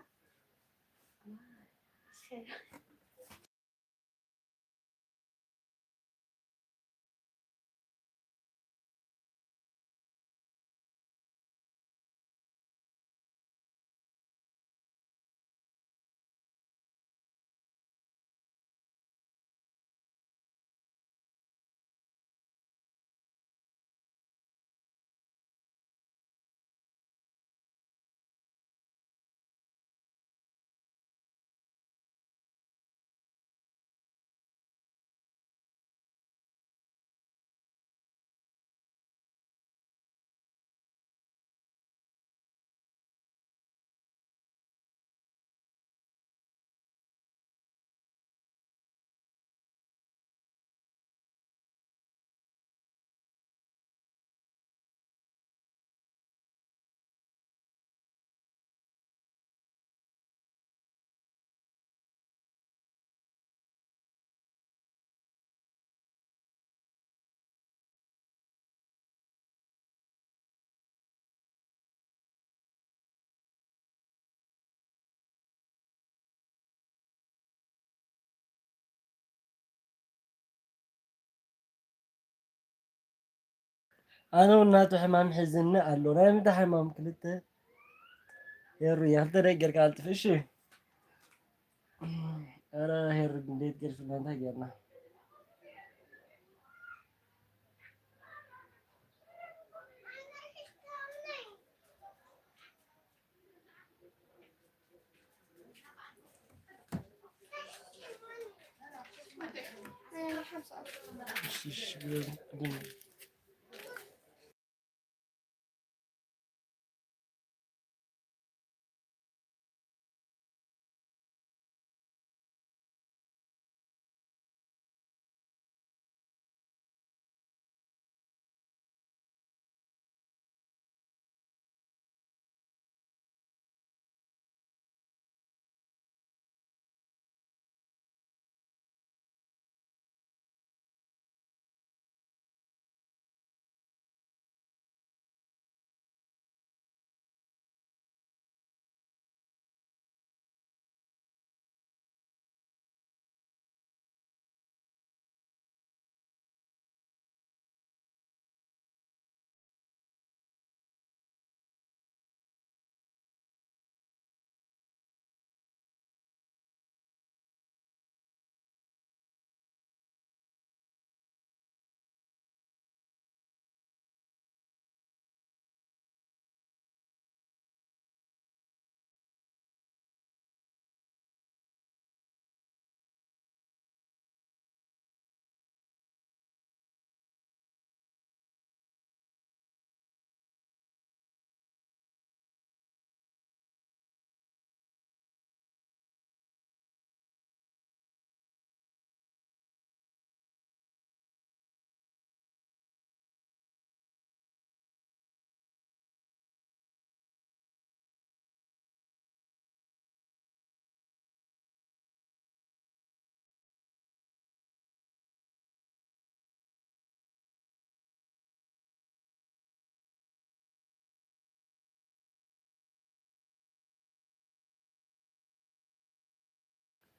ኣነ እውን ናቱ ሕማም ሒዝኒ ኣሎ። ናይ ምንታይ ሕማም? ክልተ ሄሩ እያ፣ ክልተ ደቂቕ ጌርካ ኣልጥፍ። እሺ። ኧረ ሄሩ እንዴት ጌርክና? እንታይ ጌርና?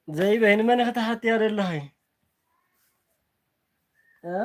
ዘይበይ ንመን ኢኺ ተሓትያ ዘለኺ? እ?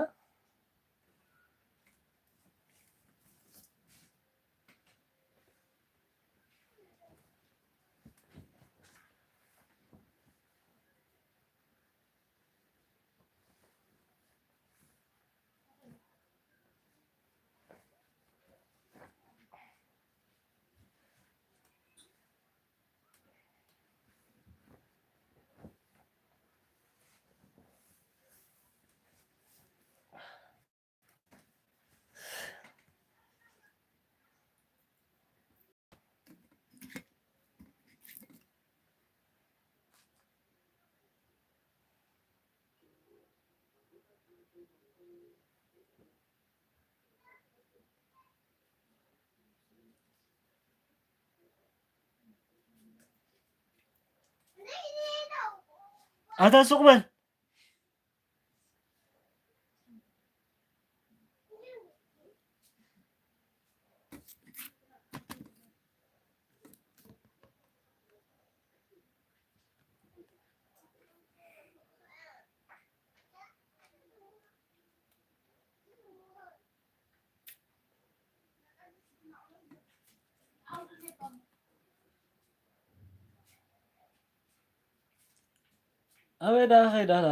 ኣታ ሱቕ በል። ኣበይ ዳ ኸይዳ ዳ?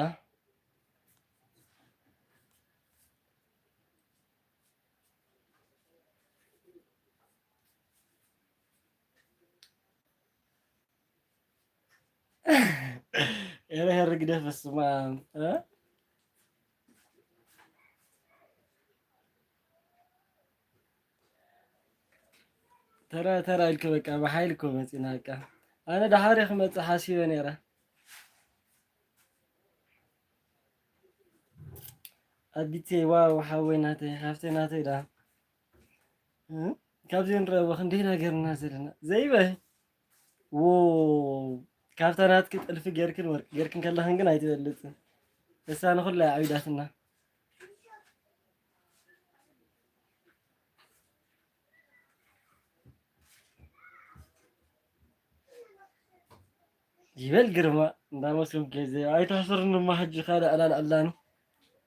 ኤረ ሄሪ ግደፍ፣ በስመ ኣብ፣ እ? ተራ ተራ ኢልክ በቃ ብሓይሊ እኮ መፂና በቃ። ኣነ ደሓር ክመፅእ ሓሲበ ነይረ። ኣቢቴ ዋው ሓወይ ናተይ ሓፍተይ ናተይ ዳ እ? ካብዚ ንረእዎ ክንደይ ኢና ገርና ዘለና ዘይበ ዎ ካብታ ናትክ ጥልፊ ጌርክን ወርቂ ጌርክን ከለኽን ግን ኣይትበልጽን። እሳ ንኹላ ኣዕቢዳትና። ይበል ግርማ እንዳመስሎም ገዜ ኣይተሕስርንማ ሕጂ ካልእ ዕላል ዕላን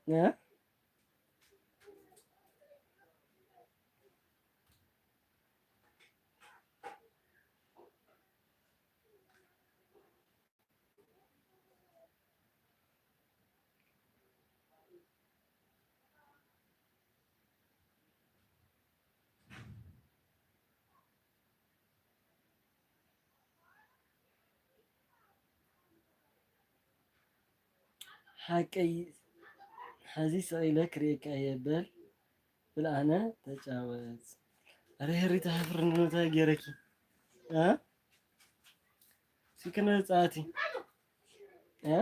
እ? ሓቀይ ሓዚ ስቕ ኢለ ክርእየካ እየ በል ብልኣነ ተጫወት። ኣረ ሄሪታ ሕፍርንታ ገይረኪ እ ሲክነ ጻቲ እ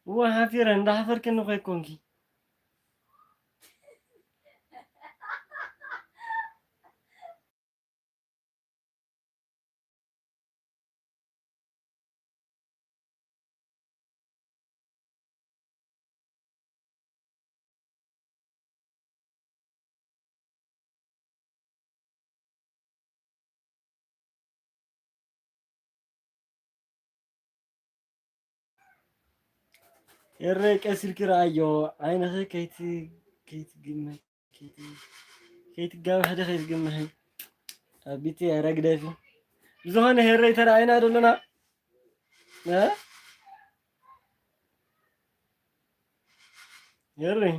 እወ ሓፊረ እንዳሓፈርክኒ እኮ ኣይኮንኪ። ኤረይ ቀስ ኢልኪ ረኣዮ ዓይንኺ ከይቲ ከይትግመ ከይቲ ከይትጋባሕ ደ ከይትግምሒ ኣቢቲ ኣረ ግደፊ ብዝኾነ ሄረይ ተረኣይና ደለና እ ሄረይ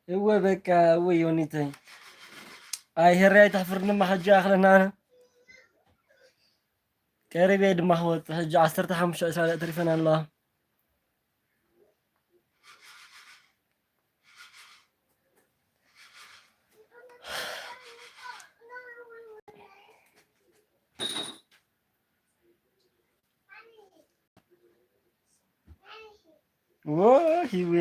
እወ በቃ እወ ዮኒተይ ኣይ ሄሪ ኣይተሕፍርንማ ሕጂ ኣኽለና ኣነ ቀሪበ ድማ ክወፅእ ሕጂ ዓሰርተ ሓሙሽተ ዕስራ ደቂ ተሪፈን ኣለዋ። ዎ ሂዊ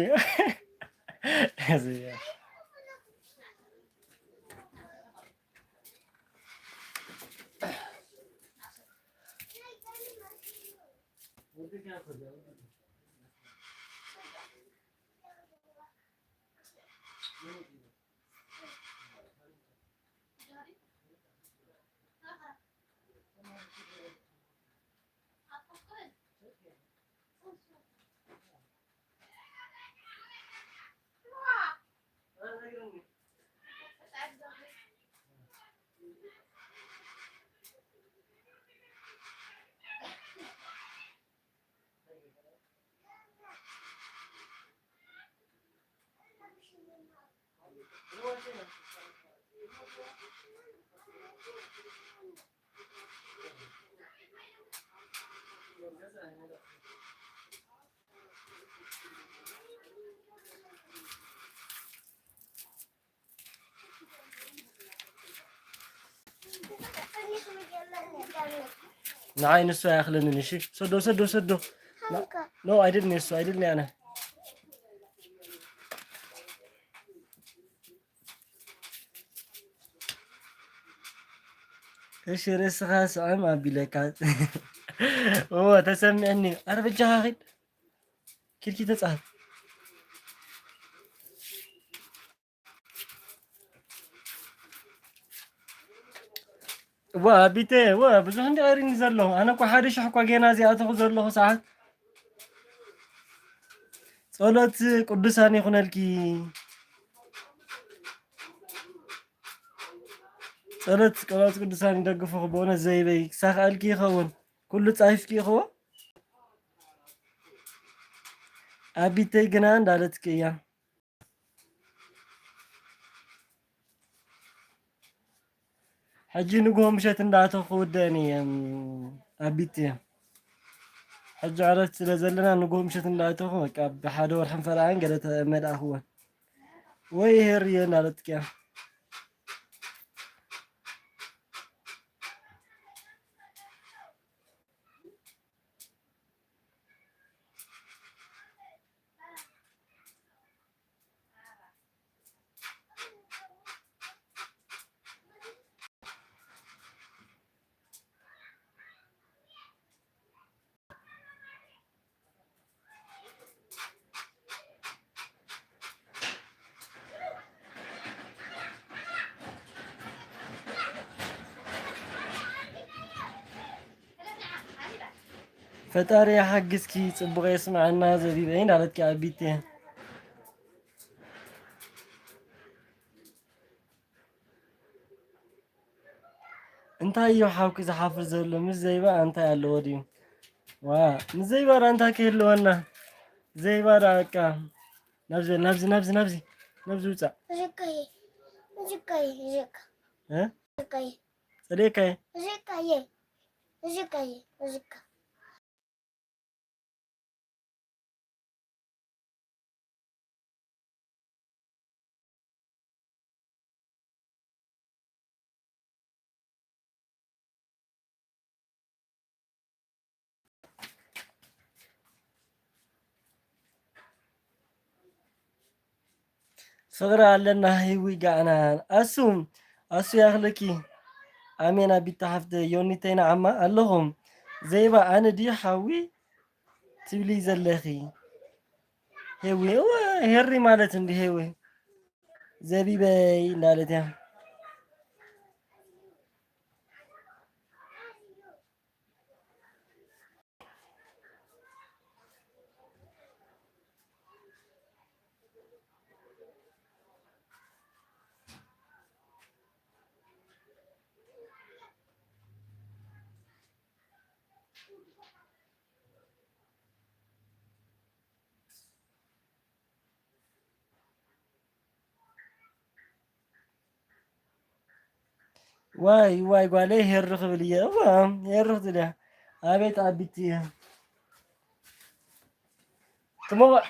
ንዓይ ንሱ ኣይኣኽለንን። እሺ ሰዶ ሰዶ ሰዶ። No, I didn't እሱ I didn't ኣነ እሺ፣ ርእስኻ ስዕም ኣቢለካ። እወ፣ ተሰሚዕኒ። ኣረ በጃኻ ኺድ። ኪድኪ ተጻሃት። እዋ፣ ኣቢተ፣ እዋ፣ ብዙሕ እንዲ ቀሪኒ ዘሎ። ኣነ እኮ ሓደ ሽሕ እኳ ጌና እዚኣተኹ ዘለኹ ሰዓት። ጸሎት ቅዱሳን ይኹነልኪ። ጸሎት፣ ጸሎት ቅዱሳን ይደግፉኺ። ብእውነት ዘይበይ ክሳኽኣልኪ ይኸውን። ኩሉ ጻሒፍኪ ይኸዎ። ኣቢተይ ግና እንዳለትኪ እያ። ሕጂ ንግሆ ምሸት እንዳእተኹ ክውደእን እየ፣ ኣቢቲ። ሕጂ ዕረፍቲ ስለ ዘለና ንግሆ ምሸት እንዳእተኹ በቃ ብሓደ ወርሕን ፈረቓን ገለ ተ-፣ መልኣኽወን። ወይ ሄርየ እንዳለትኪያ። ፈጣሪ ይሓግዝኪ፣ ጽቡቕ የስምዐና ዘቢበይ እንዳለትኪ ኣቢቴ። እንታይ እዩ ሓውኪ ዝሓፍር ዘሎ? ምስ ዘይባ እንታይ ኣለዎ ድዩ? ዋ፣ ምስ ዘይባ ዳ እንታይ ክህልወና? ዘይባ ዳ በቃ ናብዚ፣ ናብዚ፣ ናብዚ፣ ናብዚ፣ ናብዚ ውጻእ። ዝቀየ፣ ዝቀየ፣ ዝቀ-፣ እ? ዝቀየ። ጸደይካየ? ዝቀየ፣ ዝቀየ፣ ዝቀ-፣ ፍቕሪ ኣለና ህዊ ጋዕና። ኣሱ፣ ኣሱ ያኽልኪ። ኣሜን ኣቢታ ሓፍተ ዮኒተይ ንዓማ ኣለኹም። ዘይባ ኣነ ድዩ ሓዊ ትብሊ ዘለኺ? ሄዊ፣ እወ፣ ሄሪ ማለት እንዲ ሄዊ። ዘቢበይ እንዳለት እያ። ዋይ ዋይ ጓለይ ሄሪ ክብል እየ። እዋ ሄሪ ክትብል እያ። ኣቤት ኣቢቲ እየ። ትመውዕ።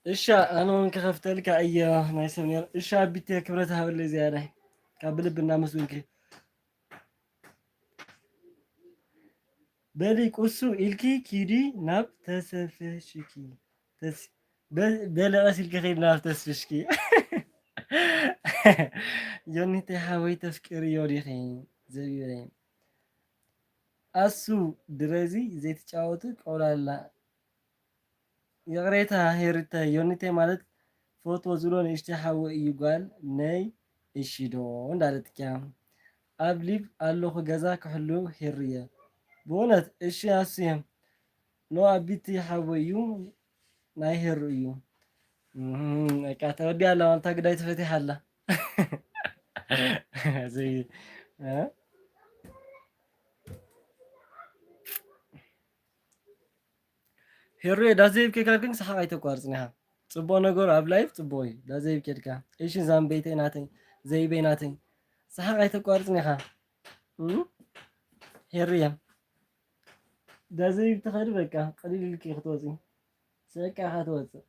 እሻ፣ ኣነ እውን ክኸፍተልካ እየ ናይ ሰብ ነይሩ። እሻ፣ ኣቢቴ ክብረት ሃበለይ ዝያዳይ። ካብ ብልቢ እናመስግንኪ። በሊ ቁሱ ኢልኪ ኪዲ ናብ ተሰፈሽኪ። ተስ-፣ በ-፣ በሊ ቀስ ኢልኪ ኪዲ ናብ ተስፍሽኪ። ዮኒተይ ሓወይ ተፍቅርዮ ዲኺ? ዘቢበይ። ኣሱ ድረዚ ዘይትጫወቱ ቆላላ። ይቕሬታ ሄሪተ፣ ዮኒተይ ማለት ፈትዎ ዝብሎ ንእሽተይ ሓወይ እዩ ጓል ነይ እሺ ዶ እንዳለትኪያ። ኣብ ሊቭ ኣለኹ ገዛ ክሕሉ ሄሩየ። ብእውነት እሺ ኣሱየ። ኖ ኣቢቲ ሓወይ እዩ ናይ ሄሩ እዩ። እህ፣ በቃ ተወዲኣ ኣላ ማለት ግዳይ ተፈቲሓ ኣላ። እዚ፣ እ? ሄሩየ ዳዘይብ ኬድካ ግን ሰሓቕ ኣይተቋርጽን ኢኻ። ጽቡቕ ነገሩ ኣብ ላይፍ ጽቡቕ እዩ። ዳዘይብ ኬድካ። እሺ ዛምበይተይ ናተይ፣ ዘይበይ ናተይ። ሰሓቕ ኣይተቋርጽን ኢኻ። እም? ሄሩየ። ዳዘይብ ትኸዲ በቃ፣ ቀሊል ኢልኪ ክትወጺ። ስሕቅካ ትወጽእ።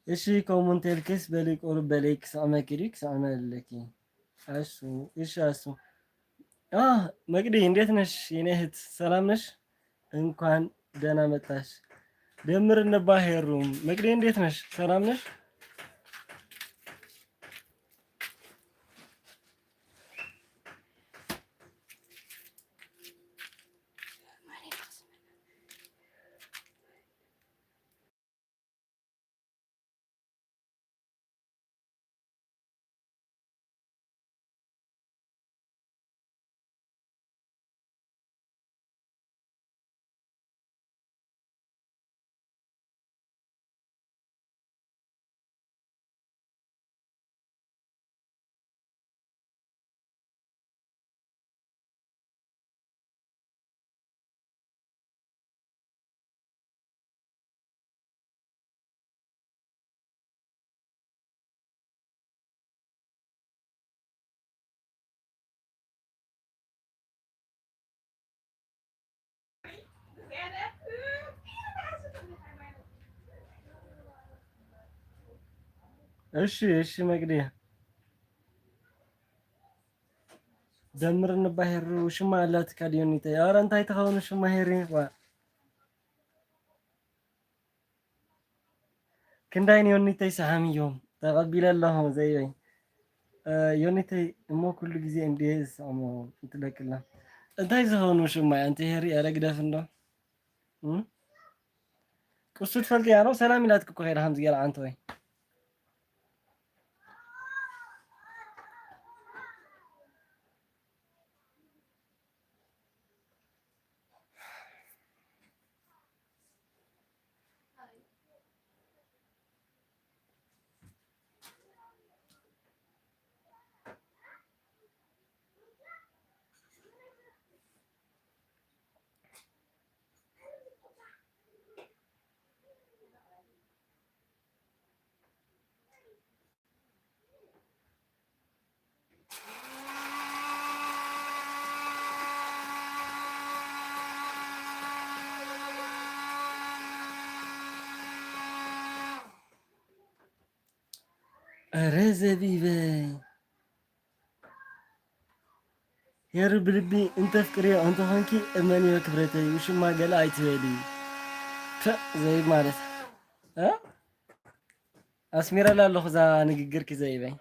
እሺ፣ ከምኡ እንተልክስ በሊ ቁሩብ በሊ ክስዕመኪ ድዩ? ክስዕመለኪ። እሱ፣ እሺ፣ እሱ። አ፣ መቅዲ፣ እንዴት ነሽ የኔ እህት? ሰላም ነሽ? እንኳን ደህና መጣሽ። ደምር እንባ ሄሩ። መቅዲ፣ እንዴት ነሽ? ሰላም ነሽ? እሺ፣ እሺ፣ መቅዲ። ደምር እንባ ሄሩ ሽማ ኣላትካ ድዮኒተይ? ኧረ እንታይ ትኸውን ሽማ ሄሪ? ዋ። ክንዳይ ንዮኒተይ ሰሓም እዮም። ተቐቢለ ኣለኹ ዘይበይ። እ፣ ዮኒተይ እሞ ኩሉ ግዜ እንድየ ዝስዕሞ እንትለቅላ። እንታይ ዝኸውን ሽማ እያ? ኣንቲ ሄሪ፣ ኧረ ግደፍ እንዶ። እም? ቅሱ ትፈልጥያ ዶ? ሰላም ኢላትኪ እኮ ከይዳ ከምዚ ገይራ ዓንተወይ። ኧረ ዘቢበይ። ሄሪ ብልቢ እንተፍቅርዮ እንተኾንኪ እመንዮ ክብረተይ፣ ውሽማ ገለ ኣይትበሊ። ፐእ ዘይብ ማለት። እ? ኣስሚረላ ኣለኹ እዛ ንግግርኪ ዘይበይ።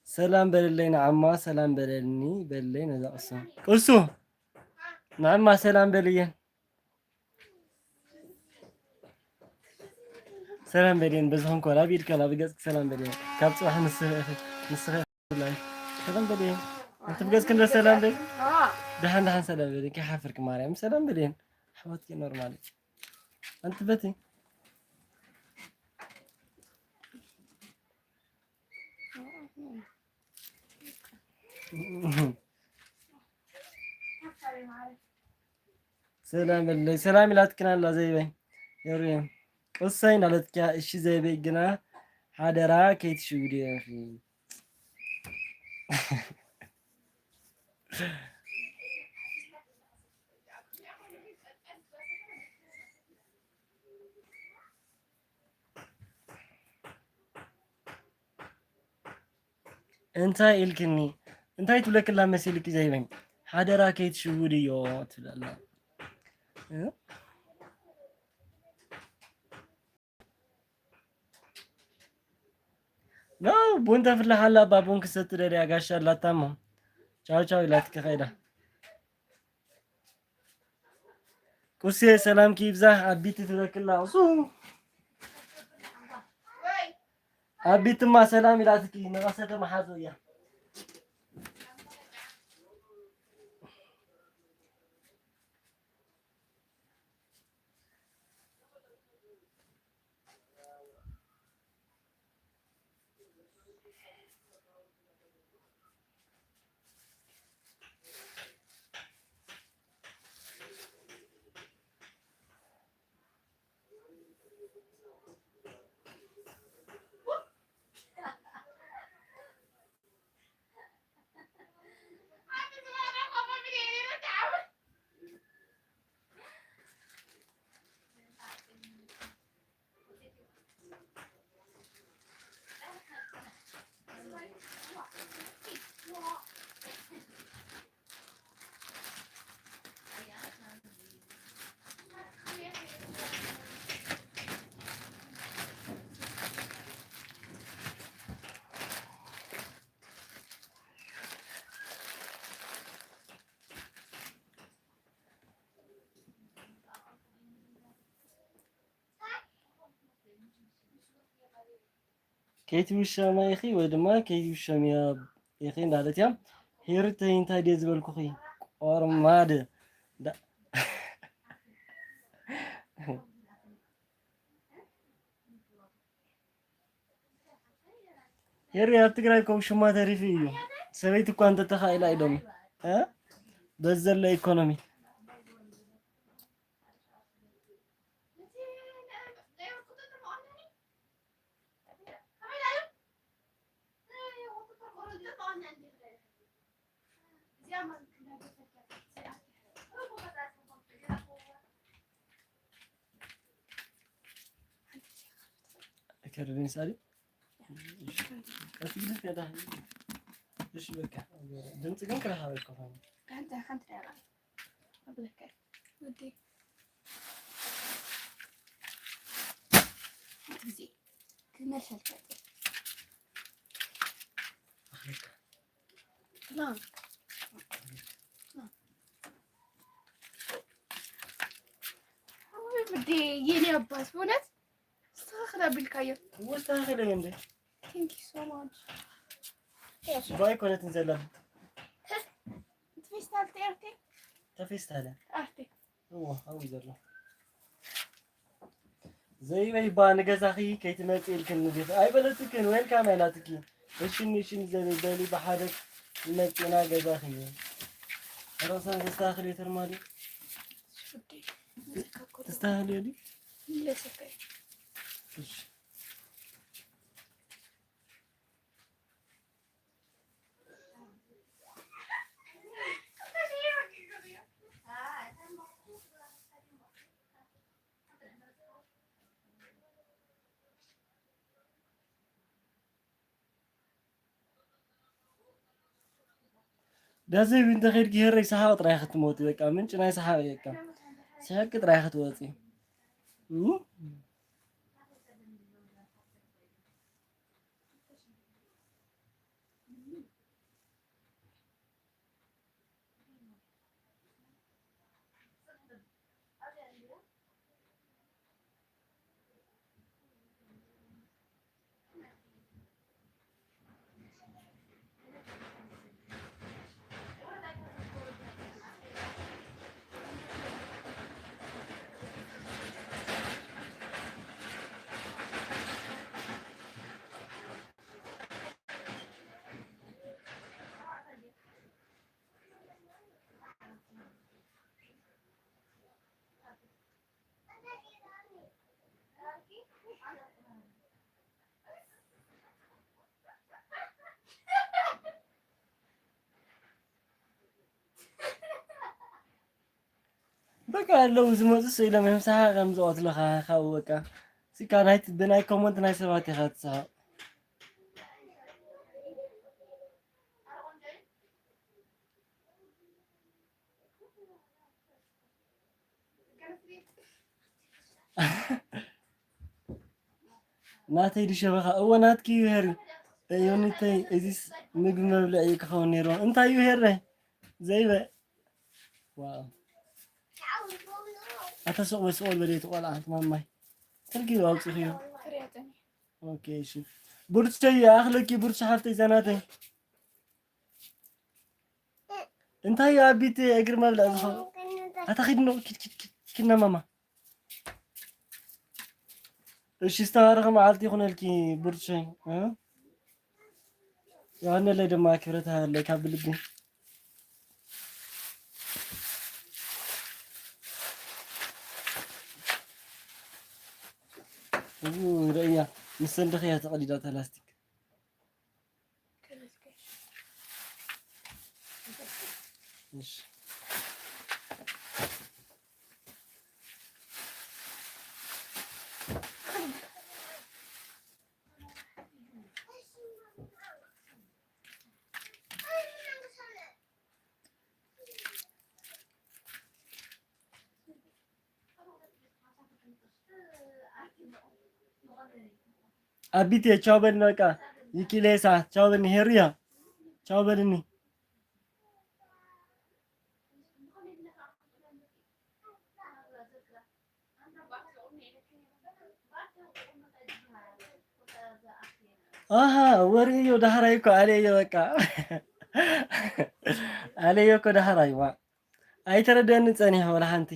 ሰላም በልለይ ንዓማ፣ ሰላም በለልኒ፣ በልለይ ነዛ ቅሱ። ቅሱ! ንዓማ ሰላም በልየን። ሰላም በልየን፣ በዝኹም ኮላ ኣብ ኢድካ፣ ኣብ ገጽኪ ሰላም በልየን። ካብ ጽባሕ ንስኺ፣ ንስኺ ብላይ። ሰላም በልየን። ኣንቲ ብገጽኪ እንዶ ሰላም በል። ደሓን፣ ደሓን ሰላም በልየን። ከይሓፍርኪ ማርያም፣ ሰላም በልየን። ኣሕዋትኪ ኖርማል። ኣንቲ በቲ። ሰላም በለይ። ሰላም ኢላትክና ኣላ ዘይበይ። የሩየ። ቅሰይ እናለትኪያ እሺ ዘይበይ ግና ሓደራ ከይትሽውድዮ ኢኺ። እንታይ ኢልክኒ? እንታይ ትብለክላ መሲልኪ ዘይበኝ? ሓደራ ከይትሽውድዮ ትብለላ። እ? ኖ፣ ቡን ተፍልሕ ኣላ፣ እባ ቡን ክሰቲ ደልያ ጋሻ ኣላታ እሞ። ቻው ቻው ኢላትኪ ከይዳ። ቁሴ ሰላምኪ ይብዛሕ፣ ኣቢቲ ትብለክላ። እሱ ኣቢትማ ሰላም ኢላትኪ፣ ንቐሰተ መሓዙ እያ። ከይትውሸማ ኢኺ ወይ ድማ ከይትውሸምያ ኢኺ እንዳለት እያ። ሄርተይ እንታይ ድየ ዝበልኩኺ? ቆርማድ። ዳ-፣ ሄሪ ኣብ ትግራይ እኮ ውሽማ ተሪፉ እዩ። ሰበይቲ እኳ እንተተኻኢላ ኢሎም፣ እ? በዚ ዘሎ ኢኮኖሚ። ከርቤን ሳሪ። ቀስ ብለሽ ከዳ። እሺ በቃ። ድምፅ ግን ክረሃበ ይኮፋል። ሓንቲ፣ ሓንቲ ደቂቃ። ኣብለካ። ወዲ። ሓንቲ ግዜ። ክመልሰልካ። ና። ና። ውይ፣ ውዴ፣ የኔ አባት፣ በእውነት ስተኻኽል ኣቢልካዮ። ወስተኻኽል እንዴ? Thank you so much። ባይ ኮነትን ዘላ። እቲ ፌስታል ተርቴ? ተፌስታለ። ኣርቴ። እዎ፣ ኣብኡ እዩ ዘሎ። ዘይበይ ባ ንገዛኺ ከይትመጽእ ኢልክን ንግፍ ኣይበለትክን፣ ዌልካም ኣይላትኪ። እሽኒ፣ እሽኒ ዘይበይ በሊ ብሓደ መጺና ገዛኺ። ራሳን ዘስተኻኽል እዩ ተርማሊ። ውዴ፣ መዘካ እኮ ተስተኻኽል እዩ ድዩ? ይለሰከ። እሺ። ዳዘይ እንተ ኸድኪ ሄረይ ሰሓቕ ጥራይ ክትመውቲ በቃ ምንጭ ናይ ሰሓቕ እዩ በቃ። ስሕቂ ጥራይ ክትወፂ። እም? በቃ ኣለዉ ዝመፁ ስኢሎም እዮም ሰሓቕ እዮም ዝቐትሉኻ። ካብኡ በቃ ስካ ናይ ብናይ ኮመንት ናይ ሰባት ኢኻ ትስሓቕ። ናተይ ድሸበኻ እወ ናትኪ እዩ ሄሪ። ዮኒተይ እዚስ ምግቢ መብልዒ እዩ ክኸውን ነይርዎ። እንታይ እዩ ሄረ ዘይበ ዋው። ኣታ ስቕ በል ስቕ በል በልየቲ ቆልዓ ማማይ። ተርጊቡ ኣውፂኽዮ። ኦኬ እሺ። ብርቱሸይ ኣኽለኪ ብርቱ ሓፍተይ ዘናተይ። እንታይ እዩ ኣቢት እግሪ መብልዕ ዝኾነ ኣታ ኺድ ኖ ኪድ ኪድ ኪድ ኪድ ና ማማ። እሺ ዝተባረኸ መዓልቲ ይኹነልኪ ብርቱሸይ። እ? የቐነለይ ድማ ክብረት ሃበለይ ካብ ብልቢ። እዚ ረእያ ምስ ሰንደኽያ ተቐዲዳታ ላስቲክ። እሺ። ኣቢቴ ቻው በልኒ በቃ። ይኪሌሳ ቻው በልኒ። ሄሪያ ቻው በልኒ። ኣሃ ወርእዮ ዳሕራይ እኮ ኣለዮ በቃ። ኣለዮ እኮ ዳሕራይ ዋ። ኣይተረድአኒ ጸኒሑ ወላ ሓንቲ።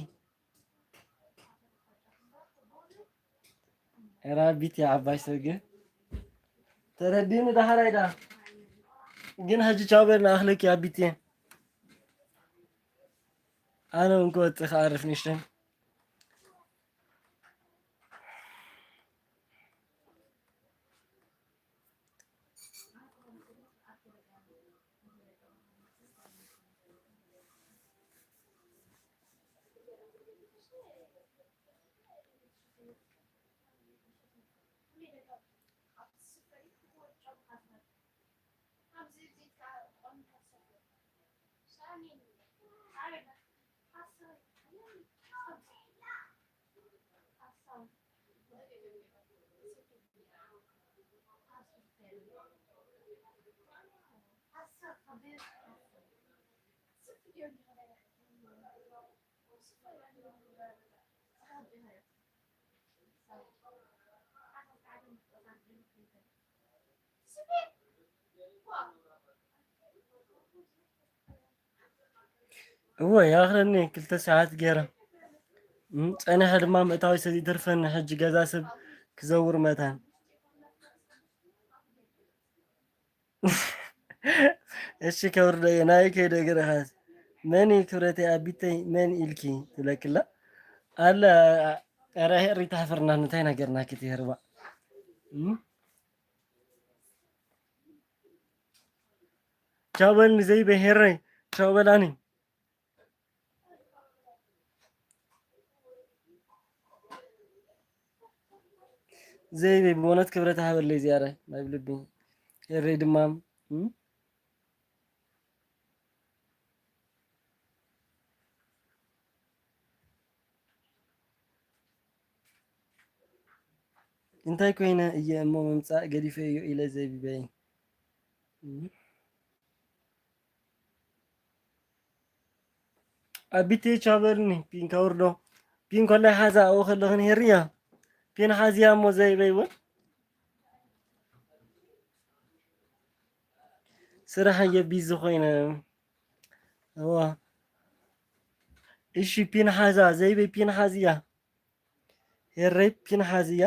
ራቢት የዓባይ ሰገ ተረዲኒ ዳሕራይ ዳ ግን ሕጂ ቻው በል ንኣኽለኪ ኣቢት እየ። ኣነ እውን ክወፅእ ክኣርፍ ንሽተን። እወ ይኣኽለኒ ክልተ ሰዓት ገይረ። እም፣ ጸኒሐ ድማ ምእታው ሰዚ ተርፈኒ ሕጂ ገዛ ሰብ ክዘውር መታን። እሺ ከብርደየ ናይ ከይደ ገረኻት መን እዩ ክብረተይ ኣቢተይ መን ኢልኪ ትብለክላ ኣለ። ኧረ ሄሪ ተሕፍርና እንታይ ነገርና ክትህርባ። እም? ቻው በልኒ ዘይበይ ሄረይ ቻው በላኒ። ዘይበይ ብእውነት ክብረት ሃበለይ ዝያረ ናይ ብልቢ ሄረይ ድማ እም? እንታይ ኮይነ እየ እሞ ምምፃእ ገዲፈ እዩ ኢለ ዘይብበይ። ኣቢቴ ቻው በልኒ ፒን ከውርዶ። ፒን ኮላይ ሓዛ ኣብኡ ከለኽን ሄርያ ፒን ሓዝያ እሞ ዘይበይ እውን ስራሕ እየ ቢዚ ኮይነ። እዋ እሺ ፒን ሓዛ ዘይበይ ፒን ሓዝያ ሄረይ ፒን ሓዝያ።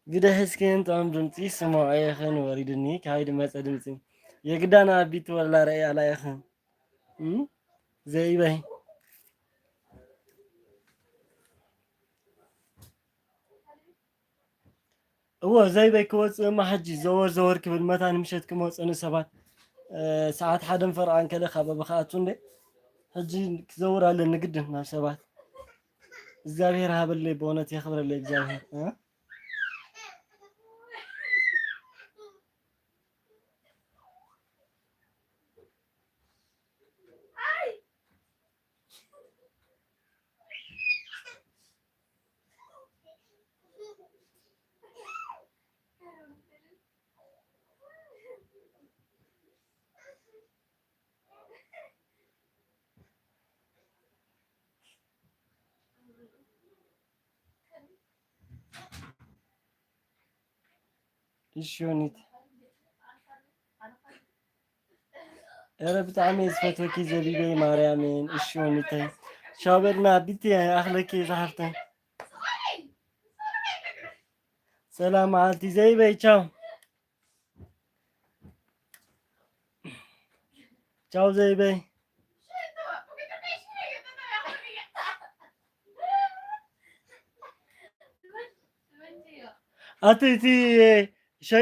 ግደ ሕዝክን ጥዑም ድምፂ ስምዖ የኽን ወሪድኒ ካይድ መፀ ድምፂ የግዳና ኣቢት ወላ ረእያ ኣላ የኽን እም? ዘይበይ እዎ ዘይበይ ክወፅእ እማ ሕጂ ዘወር ዘወር ክብል መታን ምሸት ክመፁ ንሰባት እ፣ ሰዓት ሓደን ፈርቓን ከለ ካብ ኣብ ክኣቱ እንደ ሕጂ ክዘውር ኣለኒ ግድን ናብ ሰባት እግዚኣብሔር ሃበለይ ብእውነት የኽብረለይ እግዚኣብሔር እ? እሺ ዮኒት፣ ኧረ ብጣዕሚ እየ ዝፈትወኪ ዘቢበይ ማርያምን። እሺ ዮኒተይ፣ ቻው በልና። ቢቲ ኣኽለኪ ዝሓፍተይ። ሰላም መዓልቲ ዘይበይ፣ ቻው። ቻው ዘይበይ። ኣቲ እቲ ሻይ